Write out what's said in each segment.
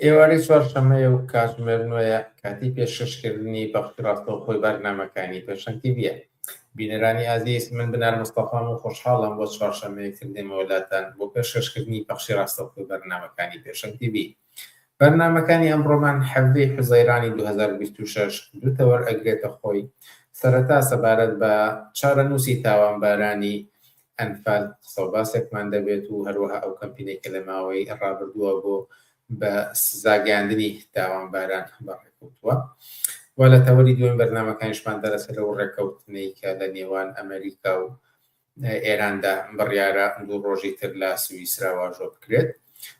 ئێوارەی چوارشەممەیە و کاتژمێر نۆیە، کاتی پێشکەشکردنی پەخشی ڕاستەوخۆی بەرنامەکانی پێشەنگ تیڤییە. بینەرانی ئازیز، من بنار مستەفام و خۆشحاڵم بۆ چوارشەممەیەک تر دێمەوە لاتان بۆ پێشکەشکردنی پەخشی ڕاستەوخۆی بەرنامەکانی پێشەنگ تیڤی. بەرنامەکانی ئەمڕۆمان حەڤدەی حوزەیرانی 2026 دوو تەوەر ئەگرێتە خۆی، سەرەتا سەبارەت بە چارەنووسی تاوانبارانی ئەنفال قسە و باسێکمان دەبێت و هەروەها ئەو کەمپینەی کە لە ماوەی ڕابردووە بۆ بە سزاگەیاندنی تاوانباران بەڕێکەوتووە و لە تەوەری دووەمی بەرنامەکانیشماندا لەسەر ئەو ڕێککەوتنەی کە لە نێوان ئەمەریکا و ئێراندا بڕیارە دوو ڕۆژی تر لە سویسرا واژۆ بکرێت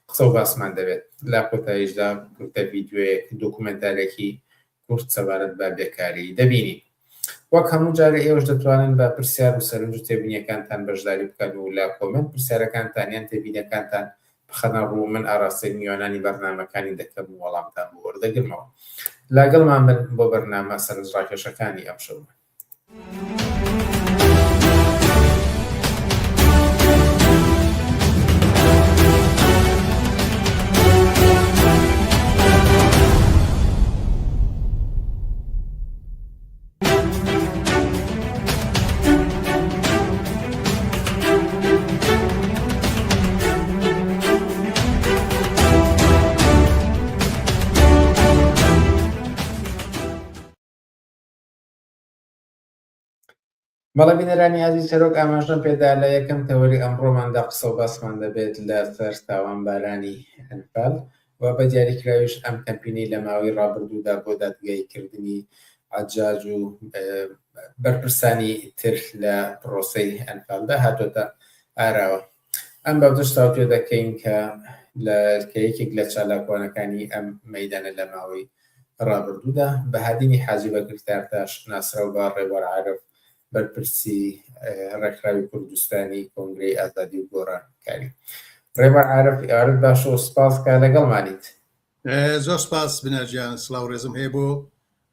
قسە و باسمان دەبێت. لە کۆتاییشدا کورتە ڤیدیۆیەک دۆکومێنتارێکی کورت سەبارەت بە بێکاری دەبینین. وەک هەموو جارێ ئێوەش دەتوانن بە پرسیار و سەرنج و تێبینیەکانتان بەشداری بکەن و لە کۆمێنت پرسیارەکانتان یان تێبینەکانتان بخەنە ڕوو، من ئاراستەی میوانانی بەرنامەکانی دەکەم و وەڵامتان بۆ وەردەگرمەوە. لاگەڵمان بن بۆ بەرنامە سەرنجڕاکێشەکانی ئەمشەومان. بەڵێ بینەرانی ئازیز سەرۆک ئاماژەم پێدا لە یەکەم تەوەری ئەمڕۆماندا قسە و باسمان دەبێت لە سەر تاوانبارانی ئەنفال و بە دیاریکراویش ئەم کەمپینەی لە ماوەی ڕابردوودا بۆ دادگاییکردنی عەجاج و بەرپرسانی تر لە پرۆسەی ئەنفالدا هاتۆتە ئاراوە. ئەم بابەتەش تاوتوێ دەکەین کە لە کە یەکێک لە چالاکوانەکانی ئەم مەیدانە لە ماوەی ڕابردوودا بەهادینی حاجی بەکر تارتاش ناسراو بە ڕێبوار عارف بەرپرسی ڕێکخراوی کوردستانی کۆنگرەی ئازادی و گۆڕانکاری. ڕێبوار عارف ئێوارەت باش و سپاس کە لەگەڵمانیت. زۆر سپاس بنار گیان، سڵاو ڕێزم هەیە بۆ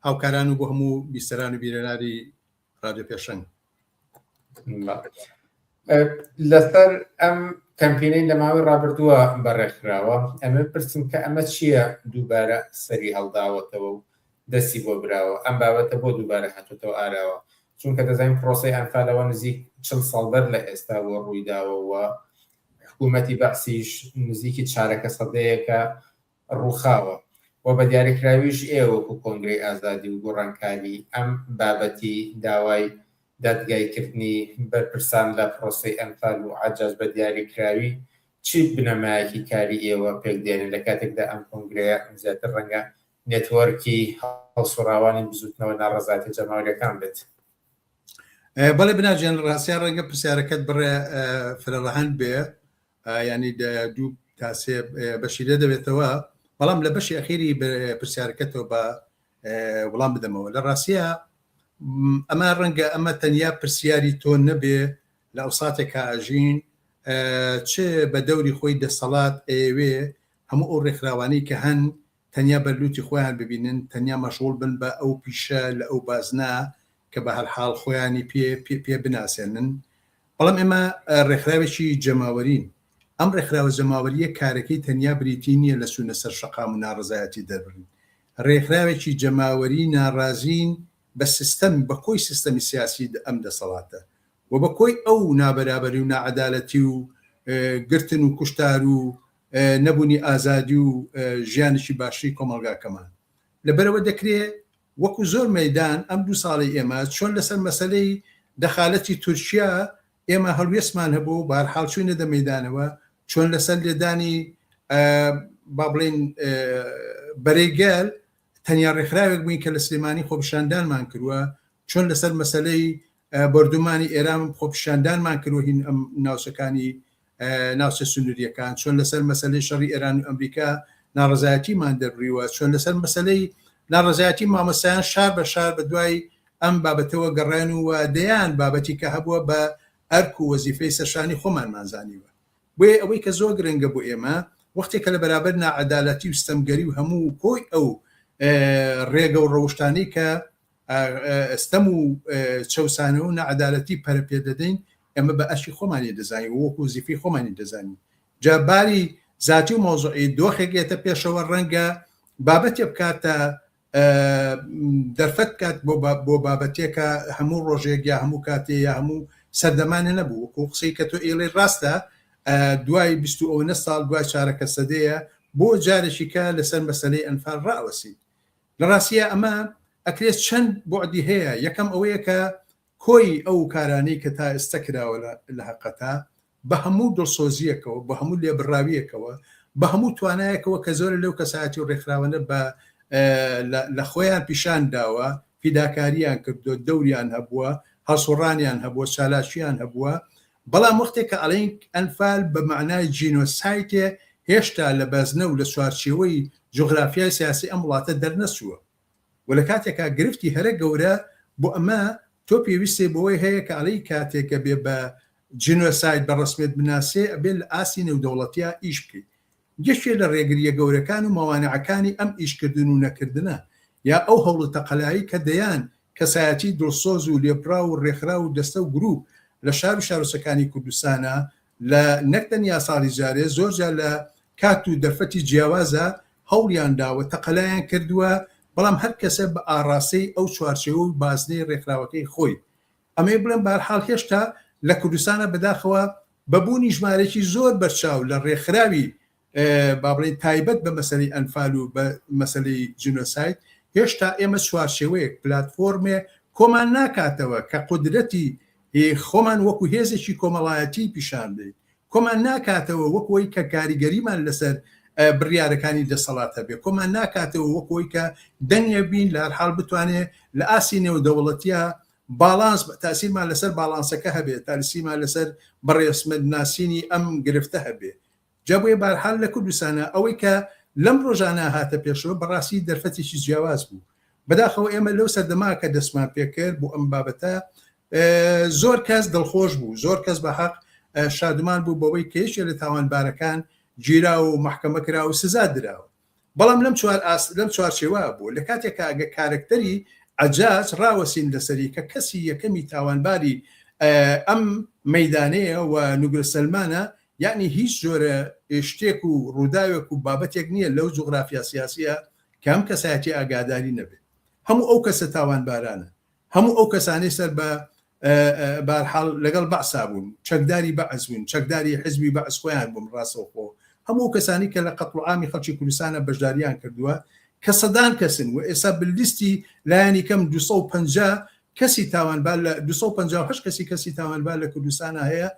هاوکاران و بۆ هەموو بیسەران و بینەرانی ڕادیۆ پێشەنگ. لەسەر ئەم کەمپینەی لە ماوەی ڕابردووە بەڕێکخراوە ئەمە پرسم کە ئەمە چییە دووبارە سەری هەڵداوەتەوە و دەستی بۆ براوە ئەم بابەتە بۆ دووبارە هاتوتەوە ئاراوە چونکە دەزانین پرۆسەی ئەنفالەوە نزیک چل ساڵ بەر لە ئێستا بۆ ڕوویداوە و حکوومەتی بەعسیش نزیکی چارەکە سەدەیەکە ڕووخاوە و بە دیاریکراویش ئێوە وەکو کۆنگرەی ئازادی و گۆڕانکاری ئەم بابەتی داوای دادگایکردنی بەرپرسان لە پرۆسەی ئەنفال و عەجاج بە دیاریکراوی چی بنەمایەکی کاری ئێوە پێکدێنێ لە کاتێکدا ئەم کۆنگرەیە زیاتر ڕەنگە نێتوۆرکی هەڵسوڕاوانی بزوتنەوە ناڕەزایەتیە جەماوەریەکان بێت؟ بەڵێ بنار گیان ڕاستیان ڕەنگە پرسیارەکەت بڕێ فرەڕەهەند بێ ینی دوو تا سێ بەشی لێ دەبێتەوە بەڵام لە بەشی ئەخیری پرسیارەکەتەوە بە وڵام بدەمەوە لە ڕاستە ئەمە ڕەنگە ئەمە تەنیا پرسیاری تۆ نەبێ لە ئەوساتێکا ئەژین چ بە دەوری خۆی دەسەڵات ئەیەوێ هەموو ئەو ڕێکخراوانەی کە هەن تەنیا بەرلوتی خۆیان ببینن تەنیا مەشغوڵ بن بە ئەو پیشە لە ئەو بازنە کە بە هەرحاڵ خۆیانی پێ پێ بناسێنن بەڵام ئێمە ڕێکخراوێکی جەماوەرین، ئەم ڕێکخراوە جەماوەرییە کارەکەی تەنیا بریتی نییە لە چوونە سەر شەقام و ناڕەزایەتی دەربڕین، ڕێکخراوێکی جەماوەری ناڕازین بە سیستەم، بە کۆی سیستەمی سیاسی ئەم دەسەڵاتە و بە کۆی ئەو نابەرابەری و ناعەدالەتی و گرتن و کوشتار و نەبوونی ئازادی و ژیانێکی باشتری کۆمەڵگاکەمان. لەبەرئەوە دەکرێ وەکو زۆر مەیدان ئەم دوو ساڵەی ئێمە چۆن لەسەر مەسەلەی دەخالەتی تورکیا ئێمە هەڵوێستمان هەبوو و بەهەرحاڵ چووینە دە مەیدانەوە، چۆن لەسەر لێدانی با بڵێین بەرەی گەل تەنیا ڕێکخراوێک بووین کە لە سلێمانی خۆپیشاندانمان کردووە، چۆن لەسەر مەسەلەی بۆردومانی ئێران خۆپیشاندانمان کردووە هین ئەم ناوچەکانی ناوچە سنوورییەکان، چۆن لەسەر مەسەلەی شەڕی ئێران و ئەمریکا ناڕەزایەتیمان دەربڕیوە، چۆن لەسەر مەسەلەی ناڕەزایەتی مامۆستایان شار بە شار بە دوای ئەم بابەتەوە گەڕاین و دەیان بابەتی کە هەبووە بە ئەرک و وەزیفەی سەرشانی خۆمانمان زانیوە. بۆیە ئەوەی کە زۆر گرنگە بۆ ئێمە وەختێک کە لە بەرابەر ناعەدالەتی و ستەمگەری و هەموو کۆی ئەو ڕێگە و ڕەوشتانەی کە ستەم و چەوسانەوە و ناعەدالەتی پەرە پێ دەدەین، ئێمە بە ئەرکی خۆمانی دەزانین و وەکو وەزیفەی خۆمانی دەزانین. جا باری زاتی و مەوزوعی دۆخێک یەتە پێشەوە ڕەنگە بابەتێ بکاتە دەرفەت بکات بۆ بۆ بابەتێکە هەموو ڕۆژێک یا هەموو کاتێ یا هەموو سەردەمانە نەبوو وەکو قسەی کە تۆ ئێڵێ ڕاستە دوای بیست و ئەوەنە ساڵ دوای چارەکە سەدەیە بۆ جارێکی کە لەسەر مەسەلەی ئەنفال ڕائەوەسین لە ڕاستیە ئەمە ئەکرێت چەند بوعدی هەیە یەکەم ئەوەیە کە کۆی ئەو کارانەی کە تا ئێستا کراوە لە هەقەتا بە هەموو دڵسۆزییەکەوە، بە هەموو لێبڕاوییەکەوە، بە هەموو توانایەکەوە کە زۆرێ لەو کەسایەتی و ڕێکخراوانە بە لە خۆیان پیشان داوە، فیداکارییان کردووە، دەوریان هەبووە، هەڵسوڕانیان هەبووە، چالاکییان هەبووە، بەڵام وەختێک کە ئەڵێین ئەنفال بە مەعنای جینۆسایتێ هێشتا لە بەزنە و لە چوارچێوەی جوغرافیای سیاسی ئەم وڵاتە دەرنەچووە. و لە کاتێکا گرفتی هەرە گەورە بۆ ئەمە تۆ پێویستێ بەوەی هەیە کە ئەڵێی کاتێک کە بێ بە جینۆساید بە ڕەسمیەت بناسێ ئەبێ لە ئاستی نێودەوڵەتیا ئیش بکەی. یەکێ لە ڕێگریە گەورەکان و مەوانعەکانی ئەم ئیشکردن و نەکردنە یا ئەو هەوڵ و تەقەلایەی کە دەیان کەسایەتی دڵسۆز و لێبڕاو و ڕێکخراو و دەستە و گروپ لە شار و شارۆچەکانی کوردستانا لە نەک تەنیا ساڵی جارێ زۆر جار لە کات و دەرفەتی جیاوازا هەوڵیان داوە تەقەلایان کردووە بەڵام هەر کەسە بە ئاڕاستەی ئەو چوارچێوە و بازنەی ڕێکخراوەکەی خۆی ئەمەوێ بڵێم بەهەرحاڵ هێشتا لە کوردستانا بەداخەوە بە بوونی ژمارەیەکی زۆر بەرچاو لە ڕێکخراوی با بڵێین تایبەت بە مەسەلەی ئەنفال و بە مەسەلەی جینۆساید هێشتا ئێمە چوارچێوەیەک پلاتفۆرمێ کۆمان ناکاتەوە کە قودرەتی خۆمان وەکو هێزێکی کۆمەڵایەتی پیشان بدەین کۆمان ناکاتەوە وەکو ئەوەی کە کاریگەریمان لەسەر بڕیارەکانی دەسەڵات هەبێ کۆمان ناکاتەوە وەکو ئەوەی کە دەنگێ بین لە هەرحاڵ بتوانێ لە ئاستی نێودەوڵەتیا باڵانس تاسیرمان لەسەر باڵانسەکە هەبێ تاسیرمان لەسەر بەڕێسمەت ناسینی ئەم گرفتە هەبێ جا بۆیە بارحال لە کوردستانا ئەوەی کە لەم ڕۆژانە هاتە پێشەوە بەڕاستی دەرفەتێکی جیاواز بوو. بەداخەوە ئێمە لەو سەردەما کە دەستمان پێکرد بۆ ئەم بابەتە زۆر کەس دڵخۆش بوو، زۆر کەس بە حەق شادومان بوو بەوەی کە یەکێ لە تاوانبارەکان گیرا و مەحکەمە کرا و سزا دراوە. بەڵام لەم چوار ئاست لەم چوارچێوە بوو لە کاتێکا ئەگە کارەکتەری عەجاج ڕاوەسین لەسەری کە کەسی یەکەمی تاوانباری ئەم مەیدانەیە و نوگرە سەلمانە یەعنی هیچ جۆرە شتێک و ڕووداوێک و بابەتێک نییە لەو جوغرافیا سیاسیە کە ئەم کەسایەتی ئاگاداری نەبێت هەموو ئەو کەسە تاوانبارانە هەموو ئەو کەسانەی سەر بە بارحاڵ لەگەڵ بەعسا بوون، چەکداری بەعس بوون، چەکداری حزبی بەعس خۆیان بوون ڕاستەوخۆ، هەموو ئەو کەسانەی کە لە قەتڵوعامی خەڵکی کوردستانا بەشداریان کردووە کە سەدان کەسن و ئێستا بە لیستی لایەنی کەم 250 کەسی تاوانبار لە 258 کەسی کەسی تاوانبار لە کوردستانا هەیە،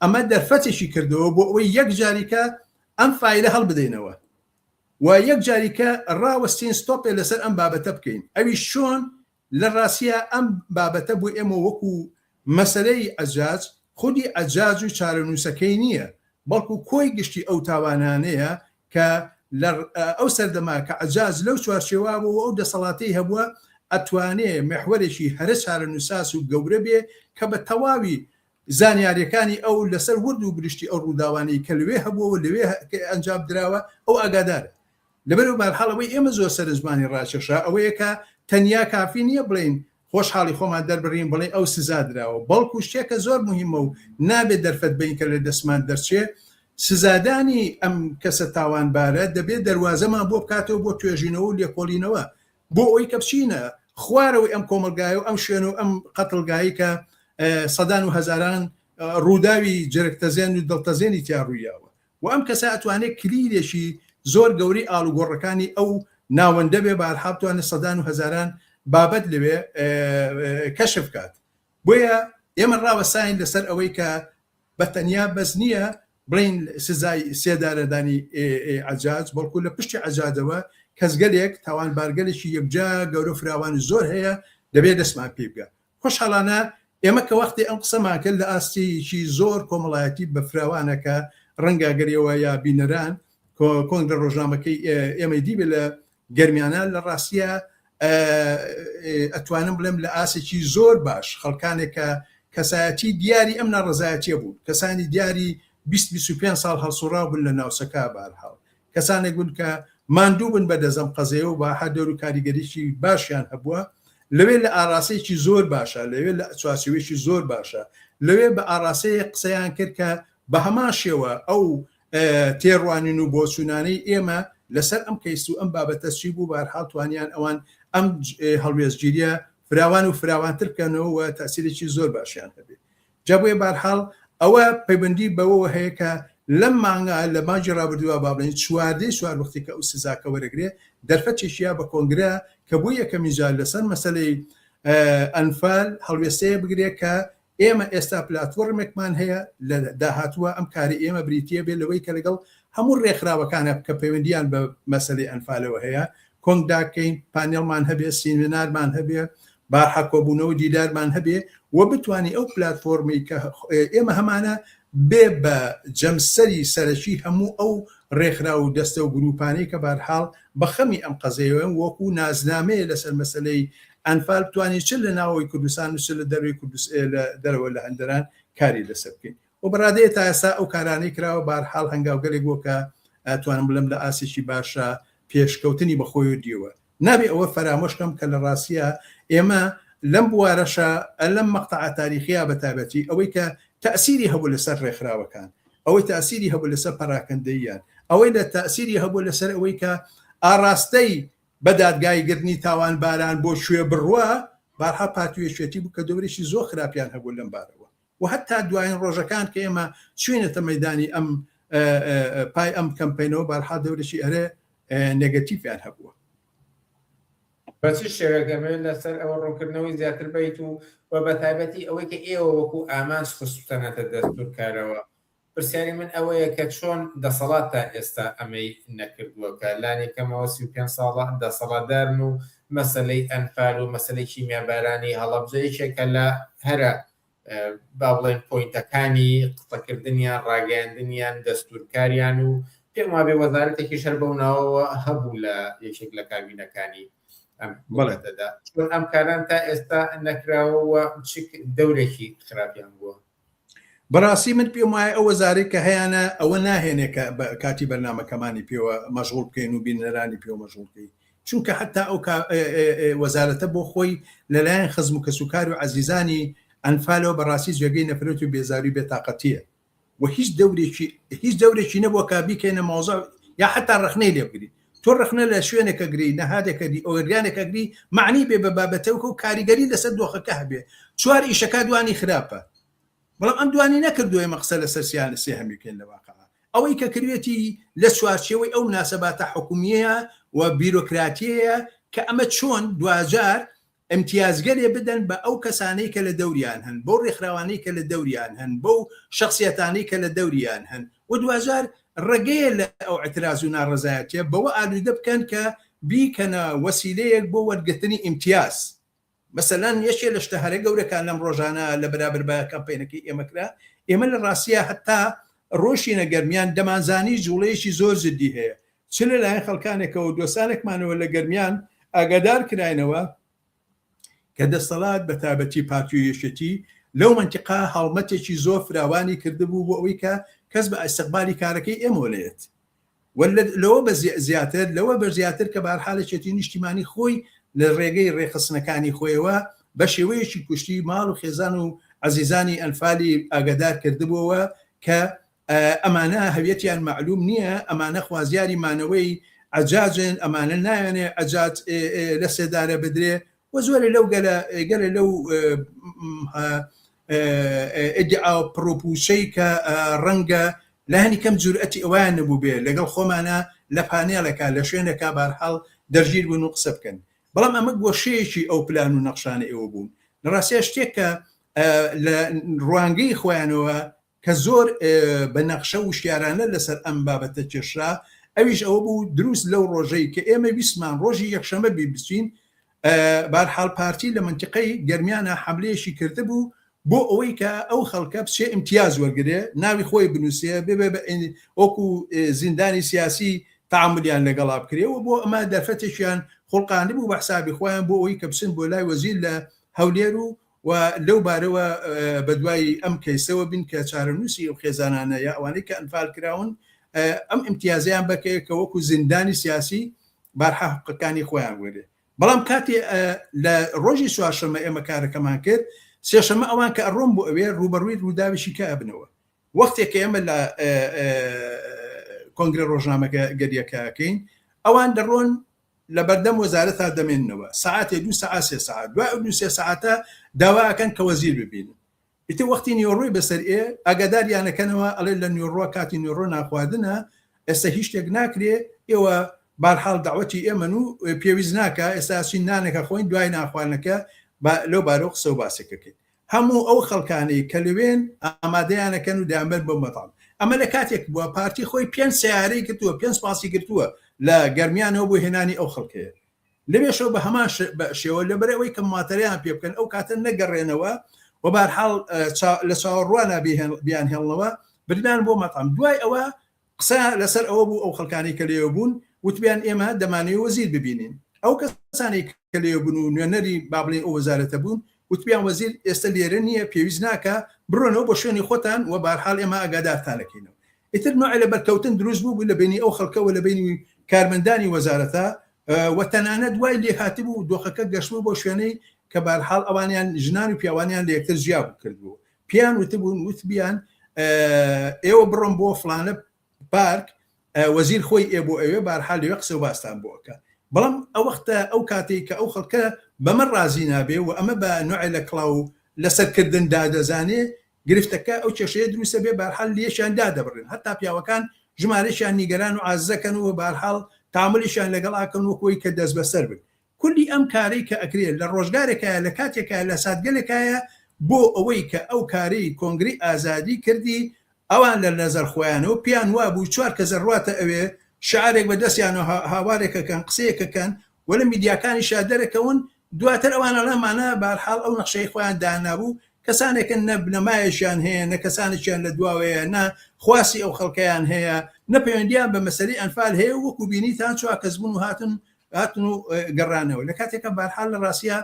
ئەمە دەرفەتێکی کردەوە بۆ ئەوەی یەک جاریکە ئەم فایلە هەڵبدەینەوە و یەک جاریکە ڕاوەستین ستۆپێ لەسەر ئەم بابەتە بکەین ئەویش چۆن لە ڕاستیا ئەم بابەتە بۆ ئێمە وەکو مەسەلەی عەجاج خودی عەجاج و چارەنووسەکەی نییە، بەڵکو کۆی گشتی ئەو تاوانانەیە کە لە ئەو سەردەمە کە عەجاج لەو چوارچێوە بوو و ئەو دەسەڵاتەی هەبووە ئەتوانێ میحوەرێکی هەرە چارەنووساز و گەورە بێ کە بە تەواوی زانیاریەکانی ئەو لەسەر ورد و درشتی ئەو ڕووداوانەی کە لەوێ هەبووە و لەوێ ئەنجام دراوە ئەو ئاگادارە. لەبەرئەوە بەهەرحاڵ ئەوەی ئێمە زۆر سەرنجمانی ڕاکێشا ئەوەیە کە تەنیا کافی نییە بڵێین خۆشحاڵی خۆمان دەربڕین بڵێین ئەو سزا دراوە بەڵکو شتێکە زۆر موهیمە و نابێت دەرفەت بەین کە لە دەستمان دەرچێ سزادانی ئەم کەسە تاوانبارە دەبێت دەروازەمان بۆ بکاتەوە بۆ توێژینەوە و لێکۆڵینەوە بۆ ئەوەی کە بچینە خوارەوەی ئەم کۆمەڵگایە و ئەم شوێن و ئەم قەتڵگایەی کە سەدان و هەزاران ڕووداوی جەرگتەزێن و دڵتەزێنی تیا ڕوویاوە و ئەم کەسە ئەتوانێت کلیلێکی زۆر گەورەی ئاڵوگۆڕەکانی ئەو ناوەندە بێ بەهەرحاڵ بتوانێت سەدان و هەزاران بابەت لەوێ کەشف بکات بۆیە ئێمە ڕاوەستاین لەسەر ئەوەی کە بە تەنیا بەس نییە بڵێین سزای سێدارەدانی عەجاج، بەڵکو لە پشتی عەجاجەوە کەسگەلێک، تاوانبارگەلێکی یەکجار گەورە و فراوانی زۆر هەیە، دەبێ دەستمان پێی بگا. خۆشحاڵانە ئێمە کە وەختێ ئەم قسەمان کرد لە ئاستێکی زۆر کۆمەڵایەتی بە فراوانە کە ڕەنگە گەر ئێوە یا بینەران کۆنگرە ڕۆژنامەکەی ئێمەی دیبێ لە گەرمیانە لە ڕاستیە ئەتوانم بڵێم لە ئاسێکی زۆر باش خەڵکانێک کە کەسایەتی دیاری ئەم ناڕەزایەتیە بوون کەسانی دیاری 20 25 ساڵ هەڵسوڕاو بن لە ناوچەکە بارحاڵ کەسانێک بوون کە ماندوو بن بە دەزەم قەزەیە و باحە دەور و کاریگەریی باشیان هەبووە لەوێ لە ئاراستەیەکی زۆر باشە لەوێ لە چوارچێوەیەکی زۆر باشە لەوێ بە ئاراستەیەک قسەیان کرد کە بە هەمان شێوە ئەو تێڕوانین و بۆچوونانەی ئێمە لەسەر ئەم کەیس و ئەم بابەتە چی بوو، بەهەرحاڵ توانیان ئەوان ئەم هەڵوێستگیرییە فراوان و فراوانتر بکەنەوە و تەئسیرێکی زۆر باشیان هەبێ. جا بۆیە بەهەرحاڵ ئەوە پەیوەندی بەوەوە هەیە کە لەم مانگە لە مانگی ڕابردووە با بڵێین چواردەی چوار وەختی کە ئەو سزاکە وەرەگرێ دەرفەتێکیە بە کۆنگرە کە بۆ یەکەمین جار لەسەر مەسەلەی ئەنفال هەڵوێستەیە بگرێ کە ئێمە ئێستا پلاتفۆرمێکمان هەیە لە داهاتووە ئەم کاری ئێمە بریتیە بێت لەوەی کە لەگەڵ هەموو ڕێکخراوەکانە کە پەیوەندیان بە مەسەلەی ئەنفالەوە هەیە کۆنگ داکەین، پانێڵمان هەبێ، سیمینارمان هەبێ، بارحە کۆبوونەوە و دیدارمان هەبێ و بتوانین ئەو پلاتفۆرمەی کە ئێمە هەمانە بێ بە جەمسەری سەرەکی هەموو ئەو ڕێکخراو و دەستە و گرووپانەی کە بارحاڵ بە خەمی ئەم قەزیەیەن وەکوو نازنامەیە لەسەر مەسەلەی ئەنفال بتوانین چ لە ناوەوەی کوردستان و چ لە دەرەوەی کوردست لە دەرەوە لە هەندەران کاری لەسەر بکەین. و بە ڕادەیە تا ئێستا ئەو کارانەی کراوە بارحاڵ هەنگاوگەلێک بووە کە ئەتوانم بڵێم لە ئاستێکی باشا پێشکەوتنی بە خۆیەوە دیوە. نابێ ئەوە فەرامۆش کەم کە لە ڕاستیا ئێمە لەم بوارەشا لەم مەقتەعە تاریخییا بە تایبەتی ئەوەی کە تەئسیری هەبوو لە سەر ڕێکخراوەکان، ئەوەی تەئسیری هەبوو لە سەر پەراکەندەییان، ئەوەی لە تەئسیری هەبوو لە سەر ئەوەی کە ئاڕاستەی بە دادگایی گرتنی تاوانباران بۆ کوێ بڕوا، بارحاڵ پارتی و یەکێتی بوو کە دەورێکی زۆر خراپیان هەبوو لەم بارەوە. و هەتا دوایین ڕۆژەکان کە ئێمە چوینەتە مەیدانی ئەم پای ئەم کەمپەینەوە بارحاڵ دەورێکی ئەرێ نێگەتیڤیان هەبووە. بە چ شێوەیەک دەمەوێت لەسەر ئەوە ڕوونکردنەوەی زیاتر بەیت و و بە تایبەتی ئەوەی کە ئێوە وەکو ئامانج خستوتانەتە دەستورکارەوە پرسیاری من ئەوەیە کە چۆن دەسەڵات تا ئێستا ئەمەی نەکردووە کە لانی کەمەوە 35 ساڵە دەسەڵاتدارن و مەسەلەی ئەنفال و مەسەلەی کیمیابارانی هەڵەبجە یەکێکە لە هەرە با بڵێن پۆینتەکانی قسەکردنیان ڕاگەیاندنیان دەستورکاریان و پێم وابێ وەزارەتێکیش هەر بەو ناوەوە هەبوو لە یەکێک لە کابینەکانی ئەم بەڵێتەدا چۆن ئەم کاران تا ئێستا نەکراوە و چ دەورێکی خراپیان بووە؟ بەڕاستی من پێم وایە ئەو وەزارەی کە هەیانە ئەوە ناهێنێ کە بە کاتی بەرنامەکەمانی پێوە مەشغوڵ بکەین و بینەرانی پێوە مەشغوڵ بکەین چونکە حتا ئەو وەزارەتە بۆ خۆی لەلایەن خزم و کەسوکار و عەزیزانی ئەنفالەوە بەڕاستی جێگەی نەفرەت و بێزاری و بێتاقەتیە و هیچ دەورێکی هیچ دەورێکی نەبووە کە بیکەینە مەوزوع یا حتا ڕەخنەی لێ بگری تۆ ڕەخنە لە شوێنێکە گری نەهادێکە دی ئۆرگانێکە گری معنی بێ بە بابەتەوکە و کاریگەری لەسەر دۆخەکە هەبێ چوار ئیشەکە دوانی خراپە بەڵام ئەم دوانی نەکردو ئێمە قسە لەسەر سیان سێهەمی بکەین لە واقع ئەوەی کە کردوێتی لە چوارچێوەی ئەو مناسباتە حکومیەیە و بیرۆکراتیەیە کە ئەمە چۆن دواجار ئیمتیازگەلێ بدەن بە ئەو کەسانەی کە لە دەوریان هەن، بەو ڕێکخراوانەی کە لە دەوریان هەن، بەو شەخسیەتانەی کە لە دەوریان هەن و دواجار ڕێگەیە لە ئەو ئیعتراز و ناڕەزایەتیە بەوە ئالوودە بکەن کە بیکەنە وەسیلەیەک بۆ وەرگرتنی ئیمتیاز. مەسەلەن یەکێ لە شتە هەرە گەورەکان لەم ڕۆژانە لە بەرابەر بە کەمپەینەکەی ئێمە کرا، ئێمە لە ڕاستیا هەتا ڕۆشینە گەرمیان دەمانزانی جوڵەیەکی زۆر جدی هەیە، چ لە لایەن خەڵکانێکەوە و دۆستانێکمانەوە لە گەرمیان ئاگادار کراینەوە کە دەستەڵات بە تایبەتی پارتی و یەکێتی لەو مەنتیقە هەڵمەتێکی زۆر فراوانی کردبوو بۆ ئەوەی کە کەس بە ئیستقبالی کارەکەی ئێمەوە نەیەت و لەوە بە زیاتر لەوە بە زیاتر کە بارحاڵ یەکێتی نیشتیمانی خۆی لە ڕێگەی ڕێکخستنەکانی خۆیەوە بە شێوەیەکی کوشتی ماڵ و خێزان و عەزیزانی ئەنفالی ئاگادار کردبووەوە کە ئەمانە هەویەتیان مەعلوم نییە، ئەمانە خوازیاری مانەوەی عەجاجن، ئەمانە نایانێ عەجاج لە سێدارە بدرێ و زۆرێ لەو گەلە گەلێ لەو ئیدعا و پڕوپوچەی کە ڕەنگە لانی کەم جورئەتی ئەویان نەبووبێ لەگەڵ خۆمانە لە پانێڵێکا لە شوێنێکا بارحاڵ دەرگیر بوون و قسە بکەن. بەڵام ئەمە گۆشەیەکی ئەو پلان و نەخشانە ئێوە بوون. لە ڕاستیا شتێک کە لە ڕوانگەی خۆیانەوە کە زۆر بە نەخشە وشیارانە لەسەر ئەم بابەتە کێشرا، ئەویش ئەوە بوو دروست لەو ڕۆژەی کە ئێمە ویستمان ڕۆژی یەکشەمە بی بچین، بارحاڵ پارتی لە مەنتیقەی گەرمیانا حەملەیەکی کردبوو بۆ ئەوەی کە ئەو خەڵکە بچێ ئیمتیاز وەرگرێ، ناوی خۆی بنووسێ، ببێ بە وەکو زیندانی سیاسی تەعامولیان لەگەڵا بکرێ و بۆ ئەمە دەرفەتێکیان خوڵقاندبوو بە حسابی خۆیان بۆ ئەوەی کە بچن بۆ لای وەزیر لە هەولێر و و لەو بارەوە بەدوای ئەم کەیسەوە بین کە چارەنووسی ئەو خێزانانە یا ئەوانەی کە ئەنفال کراون ئەم ئیمتیازیان بەکەیە کە وەکو زیندانی سیاسی بارحا حقەکانی خۆیان وەرێ بەڵام کاتێ لە ڕۆژی چوارشەمە ئێمە کارەکەمان کرد سێشەمە ئەوان کە ئەڕۆم بۆ ئەوێ ڕووبەڕووی ڕووداوێکی کە ئەبنەوە وەختێک کە ئێمە لە. کۆنگرە ڕۆژنامەگەریەکە ئەکەین ئەوان دەڕۆن لە بەردەم وەزارەتا دەمێننەوە سەعاتێ دوو سەعات سێ سەعات دوای ئەو دوو سێ سەعاتە داوا ئەکەن کە وەزیر ببینن ئیتر وەختی نیوەڕۆی بەسەر ئێ ئاگاداریانەکەنەوە ئەڵێ لە نیوەڕۆ کاتی نیوەڕۆ ناخواردنە ئێستا هیچ شتێک ناکرێ ئێوە بارحاڵ دەعوەتی ئێمەن و پێویست ناکا ئێستا ئەچین نانێک ئەخۆین دوای نانخواردنەکە با لەو بارەوە قسە و باسێک ئەکەین هەموو ئەو خەڵکانەی کە لەوێن ئامادەیانەکەن و دەیانبەن بۆ مەتعەم ئەمە لە کاتێک بووە پارتی خۆی پێنج سەیارەی گرتووە پێنج پاسی گرتووە لە گەرمیانەوە بۆ هێنانی ئەو خەڵکەیە لەوێشەوە بە هەمان شێوە لەبەر ئەوەی کە ماتەریان پێ بکەن ئەو کاتە نەگەڕێنەوە و بارحاڵ لە چاوەڕوانە بیان هێڵنەوە بردیان بۆ مەتعەم دوای ئەوە قسە لەسەر ئەوە بوو ئەو خەڵکانەی کە لێوە بوون وتبیان ئێمە دەمانەوێ وەزیر ببینین ئەو کەسانەی کە لێوە بوون و نوێنەری با بڵێین ئەو وەزارەتە بوون وتبیان وەزیر ئێستە لێرە نییە پێویست ناکا بڕۆنەوە بۆ شوێنی خۆتان و بارحاڵ ئێمە ئاگادارتان ئەکەینەوە ئیتر نوعێ لە بەرکەوتن دروست بوو لە بەینی ئەو خەڵکە و لە بەینی کارمەندانی وەزارەتە و تەنانەت وای لێ هاتبوو دۆخەکە گەشتبوو بۆ شوێنەی کە بارحاڵ ئەوانیان ژنان و پیاوانیان لە یەکتر جیا کردبوو پێیان وتبوون وتبیان ئێوە بڕۆن بۆ فڵانە پارک وەزیر خۆی ئێ بۆ ئەوێ بارحال لەوێ قسە و باستان بۆ ئەکا بەڵام ئەو وەختە ئەو کاتێک کە ئەو خەڵکە بەمە ڕازی نابێ و ئەمە بە نوعێ لە کڵاو لەسەرکردن دادەزانێ گرفتەکە ئەو کێشەیە دروستە بێ بارحال لێشیان دادەبڕن هەتا پیاوەکان ژمارەشیان نیگەران و عاززەکەن و بارحاڵ تاملیشیان لەگەڵ ئاکەن وەکۆی کە دەستبەسەر بن کولی ئەم کارەی کە ئەکرێ لە ڕۆژگارێکایە لە کاتێکایە لە ساتگەلێکایە بۆ ئەوەی کە ئەو کارەی کۆنگرەی ئازادی کردی ئەوان لە نەزەر خۆیانەوە پێیان وابوو چوار کەس ئەڕواتە ئەوێ شعارێک بە دەستیانەوە هاوارێک ئەکەن قسەیەک ئەکەن و لە میدیاکانیشا دەرەکەون دواتر ئەوان ئەڵێن ئەمانە بەهەرحاڵ ئەو نەخشەی خۆیان دانابوو کەسانێکن نە بنەمایەکیان هەیە نە کەسانێکیان لە دواوەیە نە خواستی ئەو خەڵکەیان هەیە نە پەیوەندیان بە مەسەلەی ئەنفال هەیە وەکو بینیتان چوار کەس بوون و هاتن هاتن و گەڕانەوە لە کاتێکا بارحال لە ڕاستیا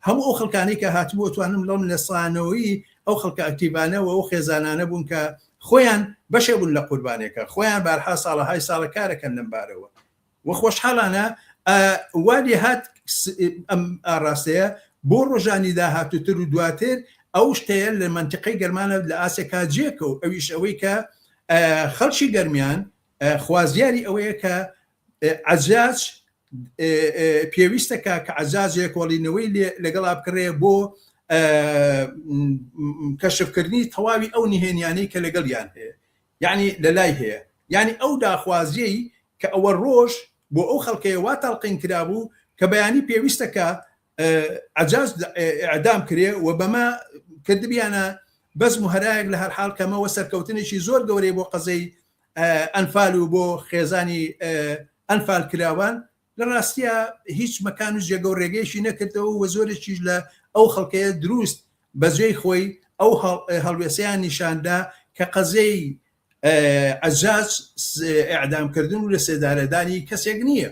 هەموو ئەو خەڵکانەی کە هاتبوو توانم لەم لە سانەوەی ئەو خەڵکە ئەکتیڤانە و ئەو خێزانانە بوون کە خۆیان بەشێ بوون لە قوربانێکە خۆیان بارها ساڵەهای ساڵە کارەکەن لەم بارەوە و خۆشحاڵانە وا لێ هات ئەم ئاڕاستەیە بۆ ڕۆژانی داهاتووتر و دواتر ئەو شتەیە لە مەنتیقەی گەرمانە لە ئاسێکا جێکەوت ئەویش ئەوەی کە خەڵکی گەرمیان خوازیاری ئەوەیە کە عەجاج پێویستە کە کە عەجاج لێکۆڵینەوەی لەگەڵا بکرێ بۆ کەشفکردنی تەواوی ئەو نهێنیانەی کە لەگەڵیان هەیە یعنی لە لای هەیە یعنی ئەو داخوازیەی کە ئەوە ڕۆژ بۆ ئەو خەڵکەیە وا تەڵقین کرابوو کە بەیانی پێویستە کە عەجاج ئیعدام کرێ و بەمە کردبیانە بەزم و هەرایەک لە هەر حاڵ کەمەوە سەرکەوتنێکی زۆر گەورەی بۆ قەزەی ئەنفال و بۆ خێزانی ئەنفال کراوان لە ڕاستیا هیچ مەکان و جێگە و ڕێگەیەکی نەکردەوە و زۆرێکیش لە ئەو خەڵکەیە دروست بەجێی خۆی ئەو هەڵوێسەیان نیشاندا کە قەزەی عەجاج ئیعدامکردن و لە سێدارەدانی کەسێک نییە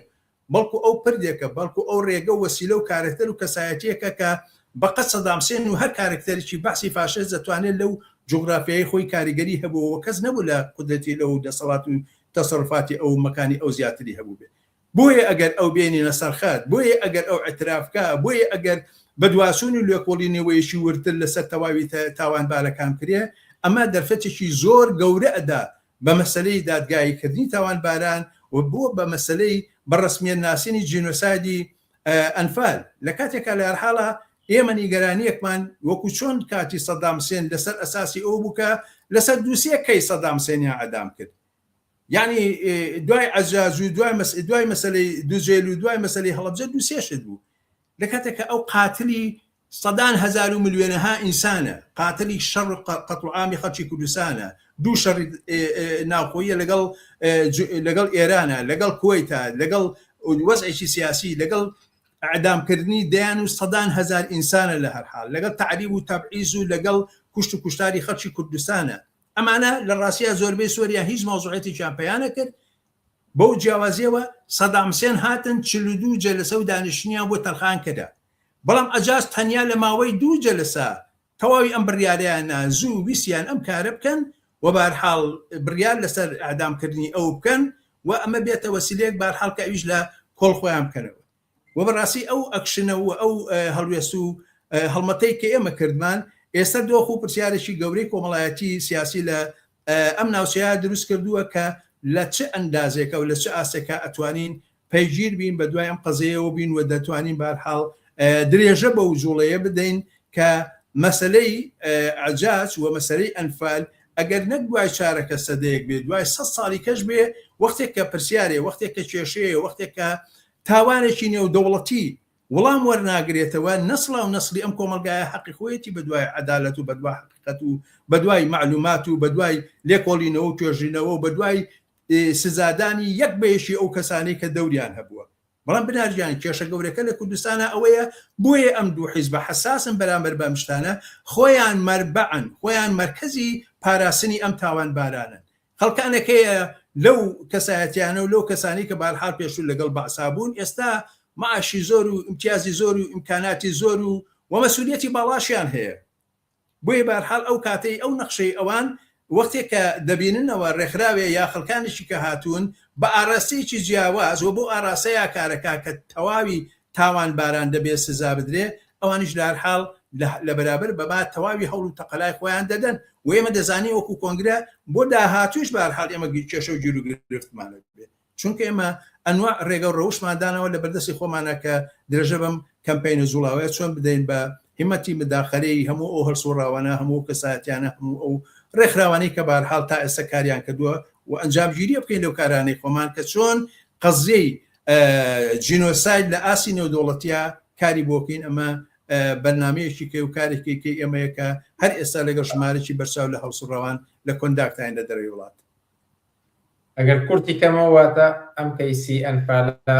بەڵکو ئەو پردێکە، بەڵکو ئەو ڕێگە و وەسیلە و کارەکتەر و کەسایەتییەکە کە بەقەد سەدام حسێن و هەر کارەکتەرێکی بەعسی فاشێست دەتوانێت لەو جوغرافیایەی خۆی کاریگەری هەبوو و کەس نەبوو لە قودرەتی لەو دەسەڵات و تەسەروفاتی ئەو مەکانی ئەو زیاتری هەبووبێ. بۆیە ئەگەر ئەو بێنینە سەر خەت، بۆیە ئەگەر ئەو ئیعتراف کا، بۆیە ئەگەر بەدواچوون و لێکۆڵینەوەیەکی وردتر لەسەر تەواوی تاوانبارەکان بکرێ، ئەمە دەرفەتێکی زۆر گەورە ئەدا بە مەسەلەی دادگایی کردنی تاوانباران و بووە بە مەسەلەی بە ڕەسمیەت ناسینی جینۆسایدی ئەنفال لە کاتێکا لە هەرحاڵا ئێمە نیگەرانیەکمان وەکو چۆن کاتی سەدام حسێن لەسەر ئەساسی ئەو بوو کە لەسەر دووسێ کەی سەدام حسێنیان عەدام کرد یعنی دوای عەجاج و دوای مەس دوای مەسەلەی دوجێل و دوای مەسەلەی هەڵەبجە دووسێ شت بوو لە کاتێکا ئەو قاتلی سەدان هەزار و ملیۆنەها ئینسانە، قاتلی شەڕ و قەتڵ و عامی خەڵکی کوردستانە، دوو شەڕی ناوخۆییە لەگەڵ لەگەڵ ئێرانە، لەگەڵ کوەیتە، لەگەڵ وەزعێکی سیاسی، لەگەڵ ئەعدامکردنی دەیان و سەدان هەزار ئینسانە لە هەر حاڵ، لەگەڵ تەعریب و تەبعیز و لەگەڵ کوشت و کوشتاری خەڵکی کوردستانە. ئەمانە لە ڕاستیا زۆربەی سۆریان هیچ مەوزوعێتێکیان پەیا نەکرد، بەو جیاوازیەوە سەدام حسێن هاتن 42 جەلسە و دانیشتنیان بۆ تەرخان کرا، بەڵام عەجاج تەنیا لە ماوەی دوو جەلسە تەواوی ئەم بڕیارەیان نا، زوو ویستیان ئەم کارە بکەن و بەهەرحاڵ بڕیار لەسەر ئیعدام کردنی ئەو بکەن و ئەمە بێتە وەسیلەیەک بەهەرحاڵ کە ئەویش لە کۆڵ خۆیان بکەنەوە و بەڕاستی ئەو ئەکشنە و ئەو هەڵوێست و هەڵمەتەی کە ئێمە کردمان ئێستا دۆخ و پرسیارێکی گەورەی کۆمەڵایەتی سیاسی لە ئەم ناوچەیە دروست کردووە کە لە چ ئەندازێکە و لە چ ئاستێکا ئەتوانین پەیگیر بین بە دوای ئەم قەزیەیەوە بین و دەتوانین بەهەرحاڵ درێژە بەو جوڵەیە بدەین کە مەسەلەی عەجاج و مەسەلەی ئەنفال ئەگەر نەک دوای چارەکە سەدەیەک بێ دوای سەد ساڵی کەش بێ وەختێک کە پرسیارێ وەختێک کە کێشەیە وەختێک کە تاوانێکی نێودەوڵەتی وڵام وەرناگرێتەوە نەسڵاو نەسڵی ئەم کۆمەڵگایە حەقی خۆیەتی بەدوای عەدالەت و بەدوا حەقیقەت و بەدوای مەعلومات و بەدوای لێکۆڵینەوە و توێژینەوە و بەدوای سزادانی یەک بە یەکی ئەو کەسانەی کە دەوریان هەبووە. بەڵام بنار گیان کێشە گەورەکە لە کوردستانا ئەوەیە بۆیە ئەم دوو حیزبە حەساسن بەرامبەر بەم شتانە خۆیان مەربەعن خۆیان مەرکەزی پاراستنی ئەم تاوانبارانەن خەڵکانێک هەیە لەو کەسایەتیانە و لەو کەسانی کە بارحاڵ پێشوو لەگەڵ بەعسا بوون ئێستا معاشی زۆر و ئیمتیازی زۆر و ئیمکاناتی زۆر و و مەسولیەتی باڵاشیان هەیە بۆیە بەهەرحاڵ ئەو کاتەی ئەو نەخشەی ئەوان وەختێک کە دەبیننەوە ڕێکخراوێ یا خەڵکانێکی کە هاتوون بە ئاراستەیەکی جیاواز و بەو ئاراستەیا کارەکا کە تەواوی تاوانباران دەبێ سزا بدرێ ئەوانیش لە هەرحاڵ لە بەرابەر بەما تەواوی هەوڵ و تەقەلای خۆیان دەدەن و ئێمە دەزانین وەکوو کۆنگرە بۆ داهاتوویش بەهەرحاڵ ئێمە کێشە و گیروگرفتمان ئەبێ. چونکە ئێمە ئەنواع ڕێگە و ڕەوشمان داناوە لە بەردەستی خۆمانە کە درێژە بەم کەمپەینە جوڵاوەیە چۆن بدەین بە هیمەتی مداخەلەی هەموو ئەو هەڵسوڕاوانە، هەموو ئەو کەسایەتیانە، هەموو ئەو ڕێکخراوانەی کە بەهەرحاڵ تا ئێستا کاریان کردووە و ئەنجامگیریە بکەین لەو کارانەی خۆمان کە چۆن قەزیەی جینۆساید لە ئاستی نێودەوڵەتیا کاری بۆ بکەین ئەمە بەرنامەیەکی کەی و کارێکی کەی ئێمەیە کە هەر ئێستا لەگەڵ ژمارەکی بەرچاو لە هەڵسوڕاوان لە کۆنداکتاین لە دەرەوەی وڵات. ئەگەر کورتی کەمەوە واتە ئەم کەیسی ئەنفالە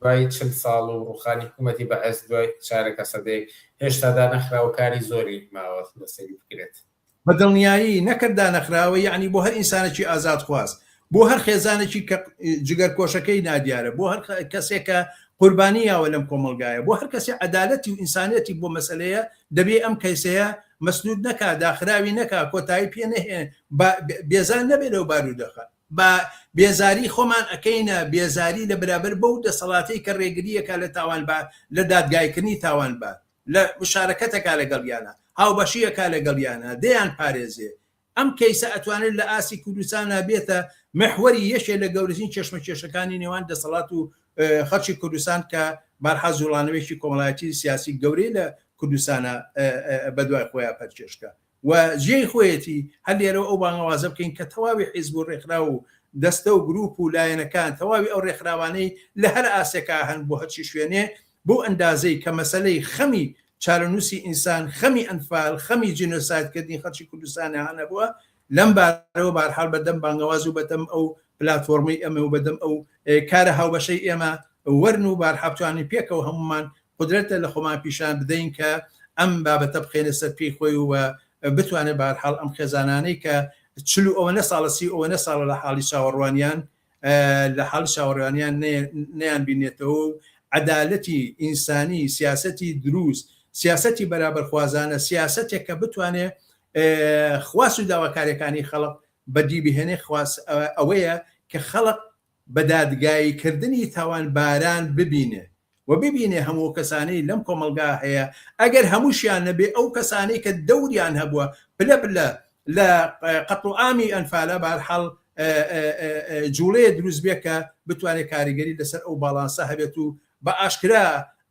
دوای چل ساڵ و ڕوخانی حکوومەتی بەعس دوای چارەکە سەدەیەک هێشتا دانەخراوە کاری زۆری ماوە لەسەری بکرێت. بە دڵنیایی نەکرد دانەخراوە یەعنی بۆ هەر ئینسانێکی ئازادخواز بۆ هەر خێزانێکی کە جگەرکۆشەکەی نادیارە بۆ هەر کەسێک کە قوربانی یاوە لەم کۆمەڵگایە بۆ هەر کەسێ عەدالەتی و ئینسانیەتی بۆ مەسەلەیە دەبێ ئەم کەیسەیە مەسنود نەکا داخراوی نەکا کۆتایی پێ نەهێ با بێزار نەبێ لەو بارودەخە با بێزاری خۆمان ئەکەینە بێزاری لە بەرابەر بەو دەسەڵاتەی کە ڕێگری ئەکا لە تاوانبار لە دادگایکردنی تاوانبار لە مشارەکەت ئەکا لەگەڵیانا هاوبەشی ئەکا لەگەڵیانا دەیان پارێزێ ئەم کەیسە ئەتوانێت لە ئاستی کوردستانا بێتە محوەری یەکێ لە گەورەترین کێشمەکێشەکانی نێوان دەسەڵات و خەڵکی کوردستان کە بارحا جوڵانەوەیەکی کۆمەڵایەتی سیاسی گەورەی لە کوردستانا بەدوای خۆیا پەرکێشکا و جێی خۆیەتی هەر لێرەوە ئەو بانگەوازە بکەین کە تەواوی حیزب و ڕێکخراو و دەستە و گروپ و لایەنەکان تەواوی ئەو ڕێکخراوانەی لە هەر ئاستێکا هەن بۆ هەرچی شوێنێ بەو ئەندازەی کە مەسەلەی خەمی چارەنووسی ئینسان، خەمی ئەنفال، خەمی جینۆساید کردنی خەڵکی کوردستانیان هەبووە، لەم بارەوە بەهەرحاڵ بەدەم بانگەواز و بەدەم ئەو پلاتفۆرمەی ئێمە و بەدەم ئەو کارە هاوبەشەی ئێمە وەرن و بەهەرحاڵ بتوانین پێکەوە هەموومان قودرەتە لە خۆمان پیشان بدەین کە ئەم بابەتە بخەینە سەر پێی خۆی و بتوانێت بەهەرحاڵ ئەم خێزانانەی کە چل و ئەوەنە ساڵە سی و ئەوەنە ساڵە لە حاڵی چاوەڕوانیان لە حاڵی چاوەڕوانیان نەیان بینێتەوە و عەدالەتی ئینسانی، سیاسەتی دروست، سیاسەتی بەرابەرخوازانە، سیاسەتێک کە بتوانێ خواست و داواکاریەکانی خەڵق بەدی بهێنێ، خواست ئەوەیە کە خەڵق بە دادگایی کردنی تاوانباران ببینێ و ببینێ هەموو ئەو کەسانەی لەم کۆمەڵگا هەیە ئەگەر هەمووشیان نەبێ ئەو کەسانەی کە دەوریان هەبووە پلە پلە لە قەتڵ و عامی ئەنفالە بەهەرحاڵ جوڵەیە دروست بێ کە بتوانێت کاریگەری لەسەر ئەو باڵانسە هەبێت و بە ئاشکرا